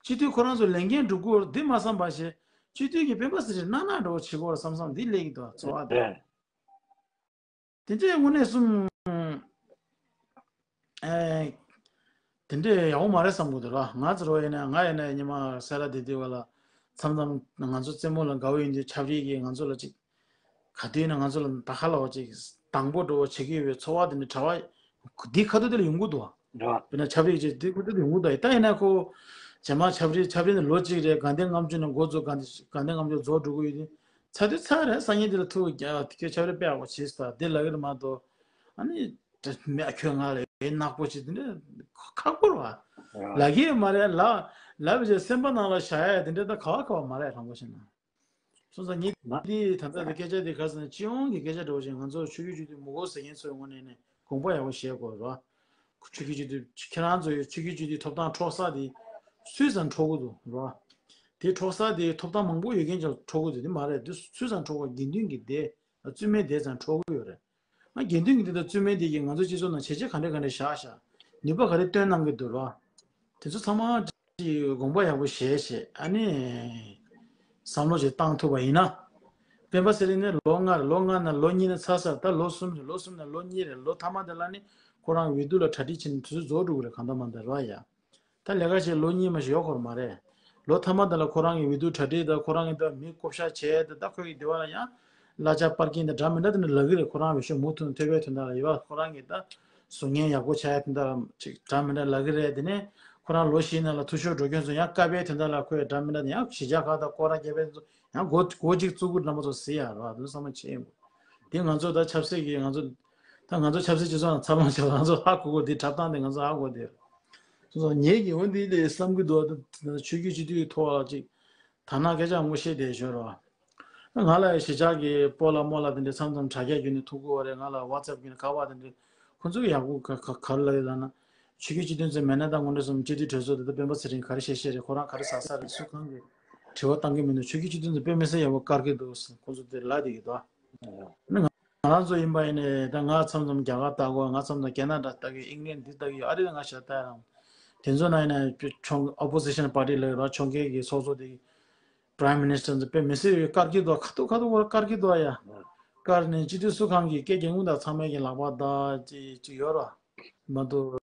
སྤྱི་འཐུས་ཁོ་རང་ཚོ་ལས་འགན་སྒྲུབ་དགོས་འདི་མ་བསམ་པ་བྱས། སྤྱི་འཐུས་ཀྱི་སྤེན་པ་ཚེ་རིང་གནག་གནག་འདྲ་བོ་བྱེད་དགོས་ར་བསམ་བསམ་འདི་ལེགས་ཀྱི་འདུག་བ། ཚོར་བ་འདི། དེ་འདྲའི་དངོས་གནས་གསུམ། ཨེ། དེ་འདྲའི་ཡག་པོ་མ་རེད་བསམ་གྱི་འདུག་ར། ང་ཚོ་རོ་ཡིན་ན་ང་ཡིན་ན་ཉི་མ་སེ་ར་བདེ་སྡུག་པ་ལ་མཚམས་མཚམས་ང་ཚོ་རྩེད་མོ་ལ་དགའ་བོ་ཡིན་དུས་ཆབ་རིལ་གྱིས་ང་ཚོ་ལ་ཅིག་ག་དུས་ན་ང་ཚོ་ལ་ད་ཁ་ལ་བ་ཅིག་དང་པོ་འགྲོ་བ་བྱེད་ཀྱི་ཡོད་པའི་ཚོར་བ་དེ་འདྲ་གྲྭ་པ་འདི་ཁ་ཐུག་དེ་ལ་ཡོང་གི་འདུག་བ། རེད་བ། དཔེར་ན་ཆབ་རིལ་ཅིག་འདི་ཁ་ཐུག་དེ་ཡོང་གི་འདུག་ད་ཡིན་ན་ཁོ་རྗེས་མ་ཆབ་རིལ་ཆབ་རིལ་ནི་ལོ་གཅིག་རེད། དགའ་ལྡན་ལྔ་མཆོད་ནས་འགོ་བཙུགས། དགའ་ལྡན་དགའ་ལྡན་ལྔ་མཆོད་རྫོགས་འགྲོ་གི་ཡོད་དུས། ཚ་དུས་ཚ་རེད། སང་ཉིན་དེ་ལ་ཐུག་རྒྱ་ཁྱོད་ཆབ་རིལ་དཔེ་ཡག་པོ་བྱས་ས་འདི་ལབ་ཀྱི་རེད་མ་གཏོགས། ཨ་ནི་དེ་མེད། ཁྱོད་ང་ལ་ཡོད་ནག་པོ་བྱས་དེ་འདྲ་ཁག་པོ་རེད་བ། ལབ་ཀྱི་ཡོད་མ་རེད། ལབ་ལབ་བྱས་སེམས་པ་ནང་ལ་བཞག་ཡ་དེ་འདྲ་ད་ག་བ་ག་བ་མ་རེད། དྲང་པོ་བཤད་ན། སོང་ཙང་ངས་འདི་ད་ལྟ་འདི་སྐད་ཆ་འདི་ག་ཟེར་ན་སྤྱི་ཡོངས་ཀྱི་སྐད་ཆ་འདྲ་བོ་ཞིག་ང་ཚོ་ཆོས་བརྒྱུད་སྤྱི་འཐུས་མི་དགོས་ཟེར་མཁན་ཚོའི་ངོས་ནས་ནི་དགོངས་པ་ཡག་པོ་བཞེས་དགོས་རེད་བ། ཆོས་བརྒྱུད་སྤྱི་འཐུས་ཁྱེད་རང་ཚོ་ཡི་ཆོས་བརྒྱུད་སྤྱི་འཐུས་ཐོབ་ཐང་འཕྲོག་ས་དེ་སུས་ཙང་འཕྲོག་གི་འདུག་རེད་བ། དེ་འཕྲོག་ས་དེ་ཐོབ་ཐང་མང་པོ་ཡོད་མཁན་ཅིག་འཕྲོག་གི་འདུག་དེ་མ་རེད། དེ་སུས་ཙང་འཕྲོག་གི། དགེ་འདུན་གྱི་སྡེ་བཙུན་མའི་སྡེ་ཙང་འཕྲོག་གི་ཡོད་རེད། ང་དགེ་འདུན་གྱི་སྡེ་དང་བཙུན་མའི་སྡེ་གིས་ང་ཚོ་སྤྱི་ཚོགས་ནང་བྱས་རྗེས་ག་འདྲ་ག་འདྲ་བཞག་ཤག་ནུས་པ་ག་རེ་བཏོན་གནང་གི་འདུག་རེད་བ། དེ་ཚོ་ཚང་མ་ཅིག་དགོངས་པ་ཡག་པོ་བཞེས་བྱས་ཨ་ནི་བསམ་བློ་ཅིག་བཏང་ཐུབ་པ་ཡིན་ན། སྤེན་པ་ཚེ་རིང་ནི་ལོ་ལྔ་རེད། ལོ་ལྔ་ནས་ལོ་གཉིས་ནས་ཚར་ཚར། ད་ལོ་གསུམ་རེད། ལོ་གསུམ་ནས་ལོ་གཉིས་རེད། ལོ་མཐའ་མ་དེ་ལ་ནི་ཁོ་རང་འོས་བསྡུ་ལ་གྲ་སྒྲིག་བྱེད་ནས་དུས་ཚོད་རྫོགས་འགྲོ་གི་རེད། གང་ལྟར་མ་ལྟར་རེད་བ་ཡ། ད་ལས་ཀ་བྱས་ལོ་གཉིས་མ་ཞིག་ཡོད་ཁོ་རང་མ་རེད། ལོ་མཐའ་མ་དེ་ལ་ཁོ་རང་གི་འོས་བསྡུ་གྲ་སྒྲིག་དང་ཁོ་རང་གི་ད་མི་བསྐོ་བཞག་བྱས་དེ་ད་ཁོ་གི་སྡེ་བ་ལ་ཡང་གླ་ཆ་པར་ཀིང་དང་འདྲ་མི་འདྲ་དེ་འདྲ་ལབ་ཀྱི་རེད། ཁོ་རང་འོས་ཤོག་མུ་མཐུད་ཐོབ་པའི་དོན་དག་ལ་ཡོད་པ། ཁོ་རང་གི་ད་བཟོ་མཁན་ཡག་པོ་ཆགས་ཡ་དེ་འདྲ་ཅིག་འདྲ་མི་འདྲ་ལབ་ཀྱི་རེད། དེ་ནས་ཁོ་རང་ལོ་བཞི་ནང་ལ་འཐུས་ཤོར་འགྲོ་མཁན་ཚོ་ཡང་བཀའ་པའི་དོན་དག་ལ་ཁོས་འདྲ་མི་འདྲ་དེ་ཡང་གཞིས་ཆགས་ཁག་དང་སྐོར་ར་རྒྱག་པའི་ཚོ་ཡང་སྒོ་སྒོ་གཅིག་བཙུགས་དགོས་འདྲ་མ་ཚོ་ཟེར་ཡ་རེད་བ། དེ་ཚོ་ཚང་མ་བྱས་ཡོང་དགོས། དེ་ང་ཚོ་ད་ཆབ་སྲིད་ཀྱི་ང་ཚོ་ད་ང་ཚོ་ཆབ་སྲིད་སྤྱི་ཚོགས་ནང་འཚར་ལོངས་བྱས་པ་ང་ཚོ་ཧ་གོ་གོ། དེ་འཁྲབ་སྟངས་དེ་ང་ཚོ་ཧ་གོ་དེ། སོ་སོ་ངེད་ཀྱི་འོ་འདི་ལས་བསམ་གྱི་འདུག་ད་ཆོས་བརྒྱུད་སྤྱི་འཐུས་ཐོག་ལ་ཅིག་ད་ན་སྐད་ཆ་ངོ་ཤེས་བསྡད་ཞོར་བ། ང་ལ་གཞིས་ཆགས་ཀྱི་སྤོ་ལགས་རྨོ་ལགས་དེ་འདྲས་མཚམས་མཚམས་དྲ་རྒྱ་བརྒྱུད་ནས་ཐུག་གི་ཡོད་རེད། ང་ལ་ཝ་ཙེབ་བརྒྱུད་ནས་ཁ་པར་དེ་འདྲས། ཁོ་ཚོས་ཡག་པོ་ག་ག་ག་རེ་ལབ་ཡོད་ལབ་ན། ཆོས་བརྒྱུད་སྤྱི་འཐུས་ཚོས་མེད་ན་ད་དངོས་གནས་སོང་སྤྱི་འཐུས་གྲོས་ཚོགས་དེ་ད་སྤེན་པ་ཚེ་རིང་ག་རེ་བཤད་བཤད་རེད། ཁོ་རང་ག་རེ་ཟ་ས་རེད། སུ་གང་གིས་དྲི་བ་བཏང་གི་མི་འདུག་ཆོས་བརྒྱུད་སྤྱི་འཐུས་ཚོས་དཔེ་མི་སྲིད་ཡག་པོ་བཀར་གྱི་འདུག་ཟེར་ཁོ་ཚོ་དེ་ལབ་བསྡད་ཀྱི་འདུག་ཨ། ང་རང་ཚོ་ཡིན་པ་ཡིན་ནའི་ད་ང་མཚམས་མཚམས་རྒྱ་གར་ལྟ་གོ། ང་མཚམས་མཚམས་ཀེ་ན་ཌ་ལྟ་གི། ཨིང་ལན་འདི་ལྟ་གི་ཡོད། ཨ་རི་ལ་ང་ཞག་ལྟ་ཡ་རང་། དེ་ཚོ་ནང་ཡིན་ན་ཕྱོགས་opposition party ལ་ཡོད་ར། ཕྱོགས་འགལ་གྱི་ཚོགས་གཙོ་དེ་prime minister ཚོ་དཔེ་མི་སྲིད་ཡོད་བཀར་གྱི་འདུག་ཁ་ཐུག་ཁ་ཐུག་བཀར་གྱི་འདུག་ཡ། བཀར་ནས་སྤྱི་འཐུས་སུ་གང་གིས་སྐད་རྒྱག་གི་འདུག་ཚང་མས་ཀྱི་ལག་པ་བརྡབ་ཅིག་ཅིག་ཡོད་ར། མ་གཏོགས་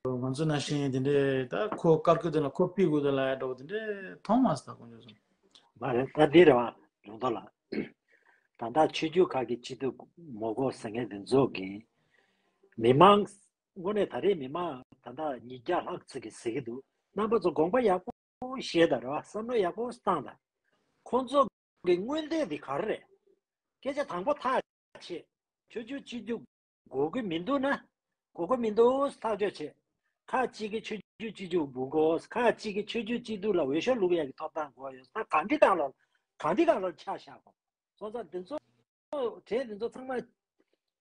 ང་ཚོ་ནང་བཞིན་དེ་འདྲས་ད་ཁོ་བཀར་གྱི་འདུག་ལ་ཁོ་ཕུད་དགོས་འདུག་ལ་ཡ་འདྲ་བོ་དེ་འདྲས་མཐོང་མ་སོང་། ད་དཀོན་མཆོག་གསུམ། མ་རེད། ད་འདི་རེད་བ། ལུང་རྟོགས་ལགས། ད་ལྟ་ཆོས་བརྒྱུད་ཁག་གི་སྤྱི་འཐུས་མི་དགོས་ཟེར་མཁན་དེ་ཚོ་གིས་མི་མང་། དངོས་གནས་ད་རེས་མི་མང་ད་ལྟ་ཉིས་བརྒྱ་ལྷག་ཙམ་གྱིས་ཟེར་གྱི་འདུག་རྣམ་པ་ཚོ་དགོངས་པ་ཡག་པོ་བཞེས་དང་རེད་བ། བསམ་བློ་ཡག་པོ་བཏང་དང་། ཁོང་ཚོ་གི་མངོན་འདོད་དེ་ག་རེ་རེད། སྐད་ཆ་དང་པོ་ཐག་བཅད། ཆོས་བརྒྱུད་སྤྱི་འཐུས་དགོས་ཀྱི་མི་འདུག་ན། དགོས་ཀྱི་མི་འདུག་ཐག་གཅོད་བྱེད། ཁག་གཅིག་གིས་ཆོས་བརྒྱུད་སྤྱི་འཐུས་དགོས། ཁག་གཅིག་གིས་ཆོས་བརྒྱུད་སྤྱི་འཐུས་ལ་འོས་ཤོག་བླུག་ཡག་གི་ཐོབ་ཐང་དགོས་ཡོད། ད་གང་འདི་གང་ལ་གང་འདི་གང་ལ་ཆ་བཞག་གོ། སོང་ཙང་འདི་ཚོ་གྲས་འདི་ཚོ་ཚང་མ་འོས་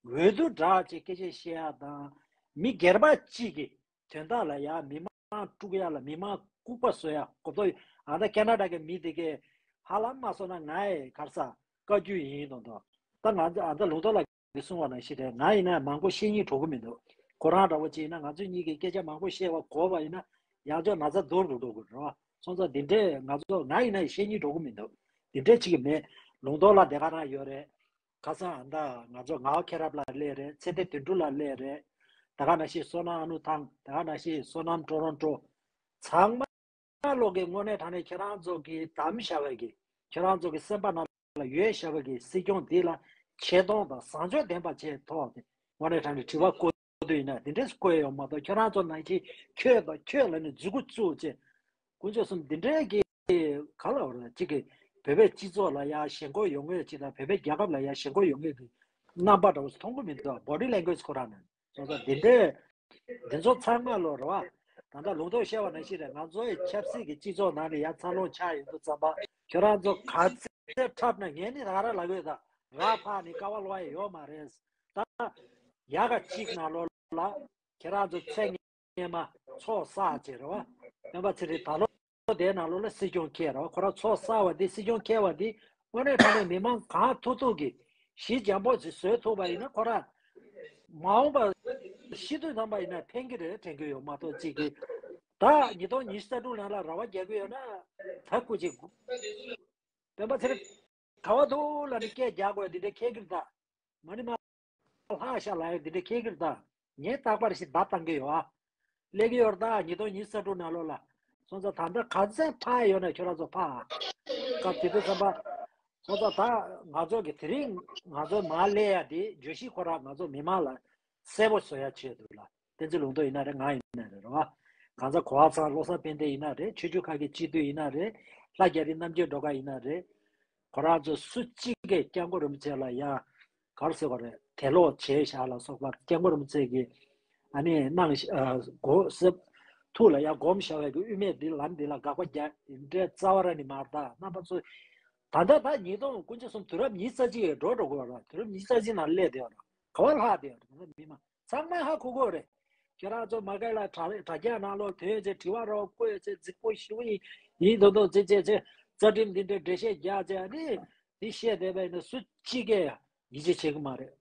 བསྡུ་འདྲ་ཅིག་སྐད་ཆ་བཤད་ཡག་དང་། མི་སྒེར་པ་གཅིག་གི་དོན་དག་ལ་ཡ་མི་མང་དཀྲུག་ཡག་ལ་མི་མང་ལྐུགས་པ་བཟོ་ཡག་གོ་ཐོས། ཨ་ད་ཁེ་ན་ཌ་གི་མི་དེ་གས་ཧ་ལམ་མ་སོང་ན་ང་ཡི་ག་རེ་ཟ་བཀའ་བརྒྱུད་ཡིན་དོ་དོ། ད་ང་ཚོ་ཨ་ད་ལུང་རྟོགས་ལགས་ཀྱིས་གསུངས་པ་ནང་བཞིན་རེད། ང་ཡིན་ན་མང་པོ་བཤད་སྙིང་བྲོ་གི་མི་འདུག་ཁོ་རང་འདྲ་བོ་ཅིག་ཡིན་ན་ང་ཚོ་གཉིས་ཀྱིས་སྐད་ཆ་མང་པོ་བཤད་པ་གོ་བ་ཡིན་ན་ཡང་ཅོག་ན་ཚ་རྡོ་རུ་འགྲོ་དགོས་རེད་བ། སོང་ཙང་འདི་འདྲས་ང་ཚོ་ང་ཡིན་ན་བཤད་སྙིང་བྲོ་གི་མི་འདུག་འདི་འདྲས་ཅིག་གི་མེད། ལུང་རྟོགས་ལགས་དེ་ག་རང་ཡོད་རེད། ཁ་སང་ཨ་ད་ང་ཚོ་ངག་དབང་མཁྱེན་རབ་ལགས་སླེབས་རེད། ཚེ་བརྟན་དོན་གྲུབ་ལགས་སླེབས་རེད། ད་ག་ནང་བཞིན་བསོད་ནམས་ཨ་ནུ་ཐང་། ད་ག་ནང་བཞིན་བསོད་ནམས་ཀྲོ་རོན་ཀྲོ། ཚང་མ་ལོག་གི་དངོས་གནས་དྲང་གནས་ཁྱེད་རང་ཚོ་གི་དམ་བཞག་པའི་གི་ཁྱེད་རང་ཚོ་གི་སེམས་པ་ནང་ ལ་ཡོད་བཞག་པ་གི་སྲིད་སྐྱོང་འདི་ལ་ཆེ་མཐོང་དང་བཟང་སྤྱོད་ལྡན་པ་བྱས་ཐོག་དེ་དངོས་གནས་དྲང་གནས་དྲི་བ་བཀོད་དུས་ཡིན་ན་འདི་འདྲས་བཀོད་ཡོང་མ་གཏོགས། ཁྱོད་རང་ཚོ་ནང་བཞིན་ཁྱོད་དང་ཁྱོད་ལ་ནི་མཛུ་གུ་བཙུགས་བྱས། དཀོན་མཆོག་གསུམ། འདི་འདྲའི་གི་ག་ལ་བར་གཅིག་གི་བོད་པའི་སྤྱི་ཚོགས་ལ་ཡ་ཞེན་ཁོག་ཡོང་ངེས་ཅིག་དང་། བོད་པའི་རྒྱལ་ཁབ་ལ་ཡ་ཞེན་ཁོག་ཡོང་ངེས་ཀྱི་རྣམ་པ་འདྲ་བོ་ཞིག་མཐོང་གི་མི་འདུག body language ཁོ་རང་ནས། སོང་ཙང་འདི་འདྲའི་འདི་ཚོ་ཚང་མ་ལོ་རེད་བ། ད་ལྟ་ལུང་རྟོགས་བཤད་པ་ནང་བཞིན་རེད། ང་ཚོ་ཡི་ཆབ་སྲིད་ཀྱི་སྤྱི་ཚོགས་ནང་ནས་ཡ་འཚར་ལོངས་ཆགས་ཡོང་དུས་ཙམ་པ། ཁྱོད་རང་ཚོ་ག་ཚོད་འཁྲབ་ན་ངས་ནི་རང་རང་ལབ་ཡོད། ད་ར་ཕག་ནི་ཀ་བ་ལོག་ཡ་ཡོད་མ་རེད། ད་ཡ་ག་གཅིག་ནང་ལོགས་ལ་ཁྱེད་རང་ཚོ་ཚེ་སྔོན་མ་ཚོགས་བསགས་བྱས་རེད་བ། སྤེན་པ་ཚེ་རིང་ད་ལོ་དེའི་ནང་ལོགས་ལ་སྲིད་སྐྱོང་འཁེལ་རེད་བ། ཁོ་རང་ཚོགས་བསགས་པ་འདི། སྲིད་སྐྱོང་འཁེལ་བ་འདི་དངོས་གནས་དྲང་གནས་མི་མང་གང་ཐུབ་ཐུབ་ཀྱིས་ཞི་འཇམ་པོ་ཞིག་བཟོ་ཐུབ་པ་ཡིན་ན། ཁོ་རང་མ་འོངས་པ་ཤི་དུས་ཙམ་པ་ཡིན་ན་ཕན་གྱི་རེད་དྲན་གྱི་ཡོད་མ་གཏོགས། གཅིག་གིས་ད་ཉིས་སྟོང་ཉི་ཤུ་རྩ་དྲུག་ནང་ལ་ར་བ་རྒྱག་གི་ཡོད་ན་ད་སྐུ་མཁྱེན། སྤེན་པ་ཚེ་རིང་ག་བ་ཐུག་ལ་ནི་སྐད་རྒྱག་དགོས། འདི་འདྲའི་ཁྱེད་ཀྱིས་ད་མ་ནི་མ་ལྷག་ཤ་ལ་ཡ་འདི་འདྲའི་ཁྱེད་ཀྱིས་ད་ངས་རྟག་པར་ཞིག་བརྡ་བཏང་གི་ཡོད་ཨ། སླེབས་ཀྱི་ཡོད་རེད། ད་ཉིས་སྟོང་ཉི་ཤུ་རྩ་དྲུག་ནང་ལོགས་ལ། སོང་ཙང་ད་ལྟ་ག་ཚད་ཕར་ཡོད་ན་ཁྱོད་རང་ཚོ་ཕར་སྐབས་དེ་དུས་ཙམ་པ། སོང་ཙང་ད་ང་ཚོ་གི་དེ་རིང་ང་ཚོ་མར་སླེབས་ཡ་དེ་བརྗོད་གཞི་ཁོ་རང་ང་ཚོ་མི་མང་ལ་གསལ་པོ་བཟོ་ཡ་ཆེད་དུ་ལ། བསྟན་འཛིན་ལུང་རྟོགས་ཡིན་ན་རེད། ང་ཡིན་ན་རེད། རེད་བ། གང་ཟག་གོ་བ་ཚང་བློ་བཟང་དཔལ་ལྡན་ཡིན་ན་རེད། ཆོས་བརྒྱུད་ཁག་གི་སྤྱི་འཐུས་ཡིན་ན་རེད། ལྷ་རྒྱ་རི་རྣམ་རྒྱལ་སྒྲོལ་དཀར་ཡིན་ན་རེད། ཁོ་རང་ཚོ་སུ་གཅིག་གིས་སྐྱབས་མགོན་རིན་པོ་ཆེ་ལ་ཡ་ག་རེ་ཟེར་དགོས་རེད། དད་ལོག་བྱས་བཞག་ལ་སོགས་པ། སྐྱབས་མགོན་རིན་པོ་ཆེ་གིས་ཨ་ནི་གནང་ཨ་གོ་སེབ་ཐུགས་ལ་ཡ་སྒོམ་བཞག་པའི་གི་དབུ་མེད་འདི་ལམ་འདི་ལ་དགག་པ་རྒྱག་འདི་འདྲའི་རྩ་བ་རང་ནས་མ་རེད། ད་རྣམ་པ་ཚོ་ད་ལྟ་ད་ཉིས་སྟོང་དཀོན་མཆོག་གསུམ་དུས་རབས་ཉི་ཤུ་རྩ་གཅིག་འགྲོ་འགྲོ་དགོས་རེད། དུས་རབས་ཉི་ཤུ་རྩ་གཅིག་ནང་སླེབས་བསྡད་ཡོད་རེད། ག་བ་ལྷག་བསྡད་ཡོད་རེད། མི་མང་ཚང་མས་ཧ་གོ་གི་རེད། ཁྱེད་རང་ཚོ་མ་གི་ལ་དྲ་དྲ་རྒྱ་ནང་ལོགས་ཐོན་བྱས་དྲི་བ་རོགས་བཀོད་བྱས་རྫིག་པོ་ཞེ་པོ་ཡིན་ཡིན་མདོག་མདོག་བྱས་བྱས་བྱས། རྩ་ཁྲིམས་འདི་འདྲའི་འགྲེལ་བཤད་རྒྱག་བྱས། ཨ་ནི་འདི་བཤད་བསྡད་པ་ཡིན་ན་སུ་གཅིག་གིས་ཡིད་ཆེས་བྱེད་གི་མ་རེད།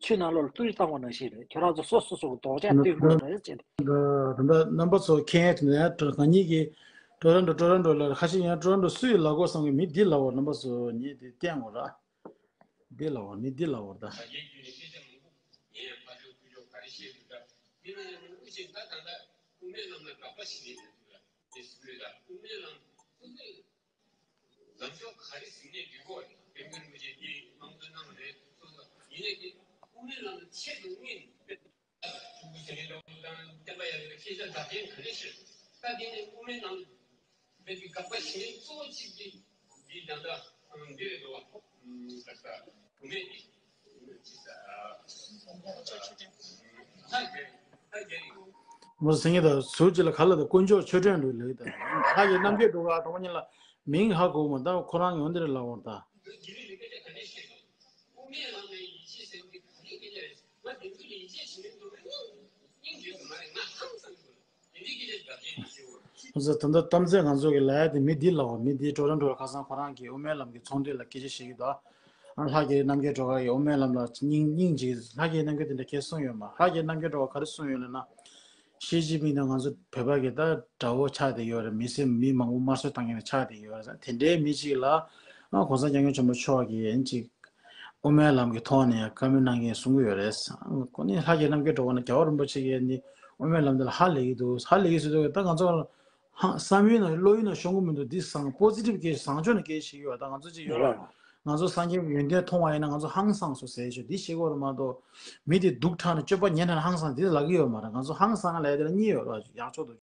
ཆུ་ནང་ལོགས་ལ་ཏིལ་བཏང་བ་ནང་བཞིན་རེད། ཁྱེད་རང་ཚོ་སོ་སོ་སོ་གི་རྡོག་ཆ་ད་ལྟ་སྟོན་དགོས་རེད་ཅེས། ད་ལྟ་རྣམ་པ་ཚོ་མཁྱེན་ཡ་དེ་ནས་ང་གཉིས་ཀྱིས་ཀྲོ་རོན་ཀྲོ་ཀྲོ་རོན་ཀྲོ་ལ་ཁ་ཤས་ཡང་ཀྲོ་རོན་ཀྲོ་སུ་ཡིས་ལབ་དགོས་བསམ་གི། མི་འདི་ལབ་དགོས། རྣམ་པ་ཚོ་ངས་འདི་བསྟན་དགོས་ར། འདི་ལ་བ་མི་འདི་ལ་བར་ད། ད་ངས་བརྒྱུད་ནས་སྐད་ཆ་མང་པོ་ངས་ཡང་ཕར་ཕྱོགས་ཚུར་ཕྱོགས་ག་རེ་བཤད་འདུག་ད་འདི་ལ་ཡང་མི་དབུ་ཅན་ད་ད་ལྟ་དབུ་མའི་ལམ་ལ་དགག་པ་བྱེད་མཁན་དེ་འདུག་ད་དེ་སུ་རེད། ད་དབུ་མའི་ལམ་དབུ་མའི་ལམ་ཕྱོགས་ག་རེ་ཟིན་ནས་འགྲིག་གོ་རེད། དཔལ་མགོན་རིན་པོ་ཆེ་འདི་དམངས་གཙོའི་གནང་བ་རེད་སོང་ཙང་། ཡིན་ནའི་དེ་དབུ་མའི་ལམ་ལ་ཆེད་དུ་དམིགས་ནས་ཕྲུ་གུ་ཟེར་མཁན་འདྲ་བོ་དང་བསྟན་པ་ཡར་ལ་སྐད་ཆ་འདྲ་མཁན་ག་རེ་བཤད་འདུག་ད་དེ་ནས་དབུ་མའི་ལམ། མོ་སེང་གེ་དང་ཟུར་གཅིག་ལ་ག་ལ་དང་དཀོན་མཆོག་ཆོས་སྒྲོན་འདུག་ལེགས་དང་། ལྷ་ཡི་རྣམ་རྒྱལ་སྒྲོལ་དཀར་དང་པོ་ཉིད་ལ་མིང་ཧ་གོ་མ་ད་ཁོ་རང་ཡོང་འདིར་ལ་འོར་ད། ད་ལྟ་གཏམ་ཚེ་ང་ཚོ་གི་ལ་ཡ་དེ་མི་འདི་ལ་བ་མི་འདི་ཀྲོ་རོན་ཀྲོ་ལ་ཁ་སང་ཁོ་རང་གི་དབུ་མའི་ལམ་གྱི་ཚོགས་འདུ་ལ་སྐད་ཆ་བཤད་ཀྱི་འདུག་ཨ་ལྷ་རྒྱལ་རྣམ་རྒྱལ་སྒྲོལ་དཀར་གྱི་དབུ་མའི་ལམ་ལ་སྙིང་སྙིང་རྗེ་ལྷ་རྒྱལ་རྣམ་རྒྱལ་དེ་འདྲ་སྐད་གསུངས་ཡོད་མ། ལྷ་རྒྱལ་རྣམ་རྒྱལ་སྒྲོལ་དཀར་ག་རེ་གསུངས་ཡོད་ལབ་ན། ཞི་ཅིན་ཕིང་དང་ང་ཚོ་བོད་པ་གི་ད་དགྲ་བོ་ཆགས་བསྡད་ཡོད་རེད། མི་སེམས་མི་མང་པོ་དམར་གསོད་བཏང་མཁན་ཆགས་བསྡད་ཡོད་རེད། དེ་འདྲའི་མི་གཅིག་ལ་ཨ་གོང་ས་སྐྱབས་མགོན་ཆེན་པོ་མཆོག་གིས་ཨ་ནི་གཅིག་དབུ་མའི་ལམ་གྱི་ཐོག་ནས་བཀའ་མོལ་གནང་མཁན་གསུང་གི་ཡོད་རེད། ཁོ་ནི་ལྷ་རྒྱལ་རྣམ་རྒྱལ་སྒྲོལ་དཀར་ནི་རྒྱལ་བ་རིན་པོ་ཆེ་གིས་ནི་དབུ་མའི་ལམ་འདི་ལ་ཧ་ལས་ཀྱི་འདུག་ཧ་ལས་ཀྱི་ཟེར་དུས་ད་ང་ཚོ་ཧང་བསམ་ཡུལ་ན་བློ་ཡུལ་ན་ཤོང་གི་མི་འདུག་འདི་བཟང་པོ་སི་ཊིབ་གི་བཟང་ཕྱོགས་ནས་སྐད་ཆ་བཤད་ཀྱི་ཡོད། ད་ང་ཚོ་ཅིག་ཡོད་ར། ང་ཚོ་སངས་རྒྱས་ཀྱི་ཡོན་ཏན་མཐོང་བ་ཡིན་ན་ང་ཚོ་ཧང་སངས་སོང་ཟེར་ཞོར་འདི་བཤད་ཀྱི་ཡོད་རེད་མ་གཏོགས། མི་དེ་སྡུག་དྲགས་ནས་སྤྱོད་པ་ཉེས་དྲགས་ནས་ཧང་སངས་འདི་ལབ་ཀྱི་ཡོད་མ་རེད། ང་ཚོ་ཧང་སངས་ལབ་ཡ་དེ་ལ་གཉིས་ཡོད་རེད། ཡག་ཕྱོགས་སྡུག་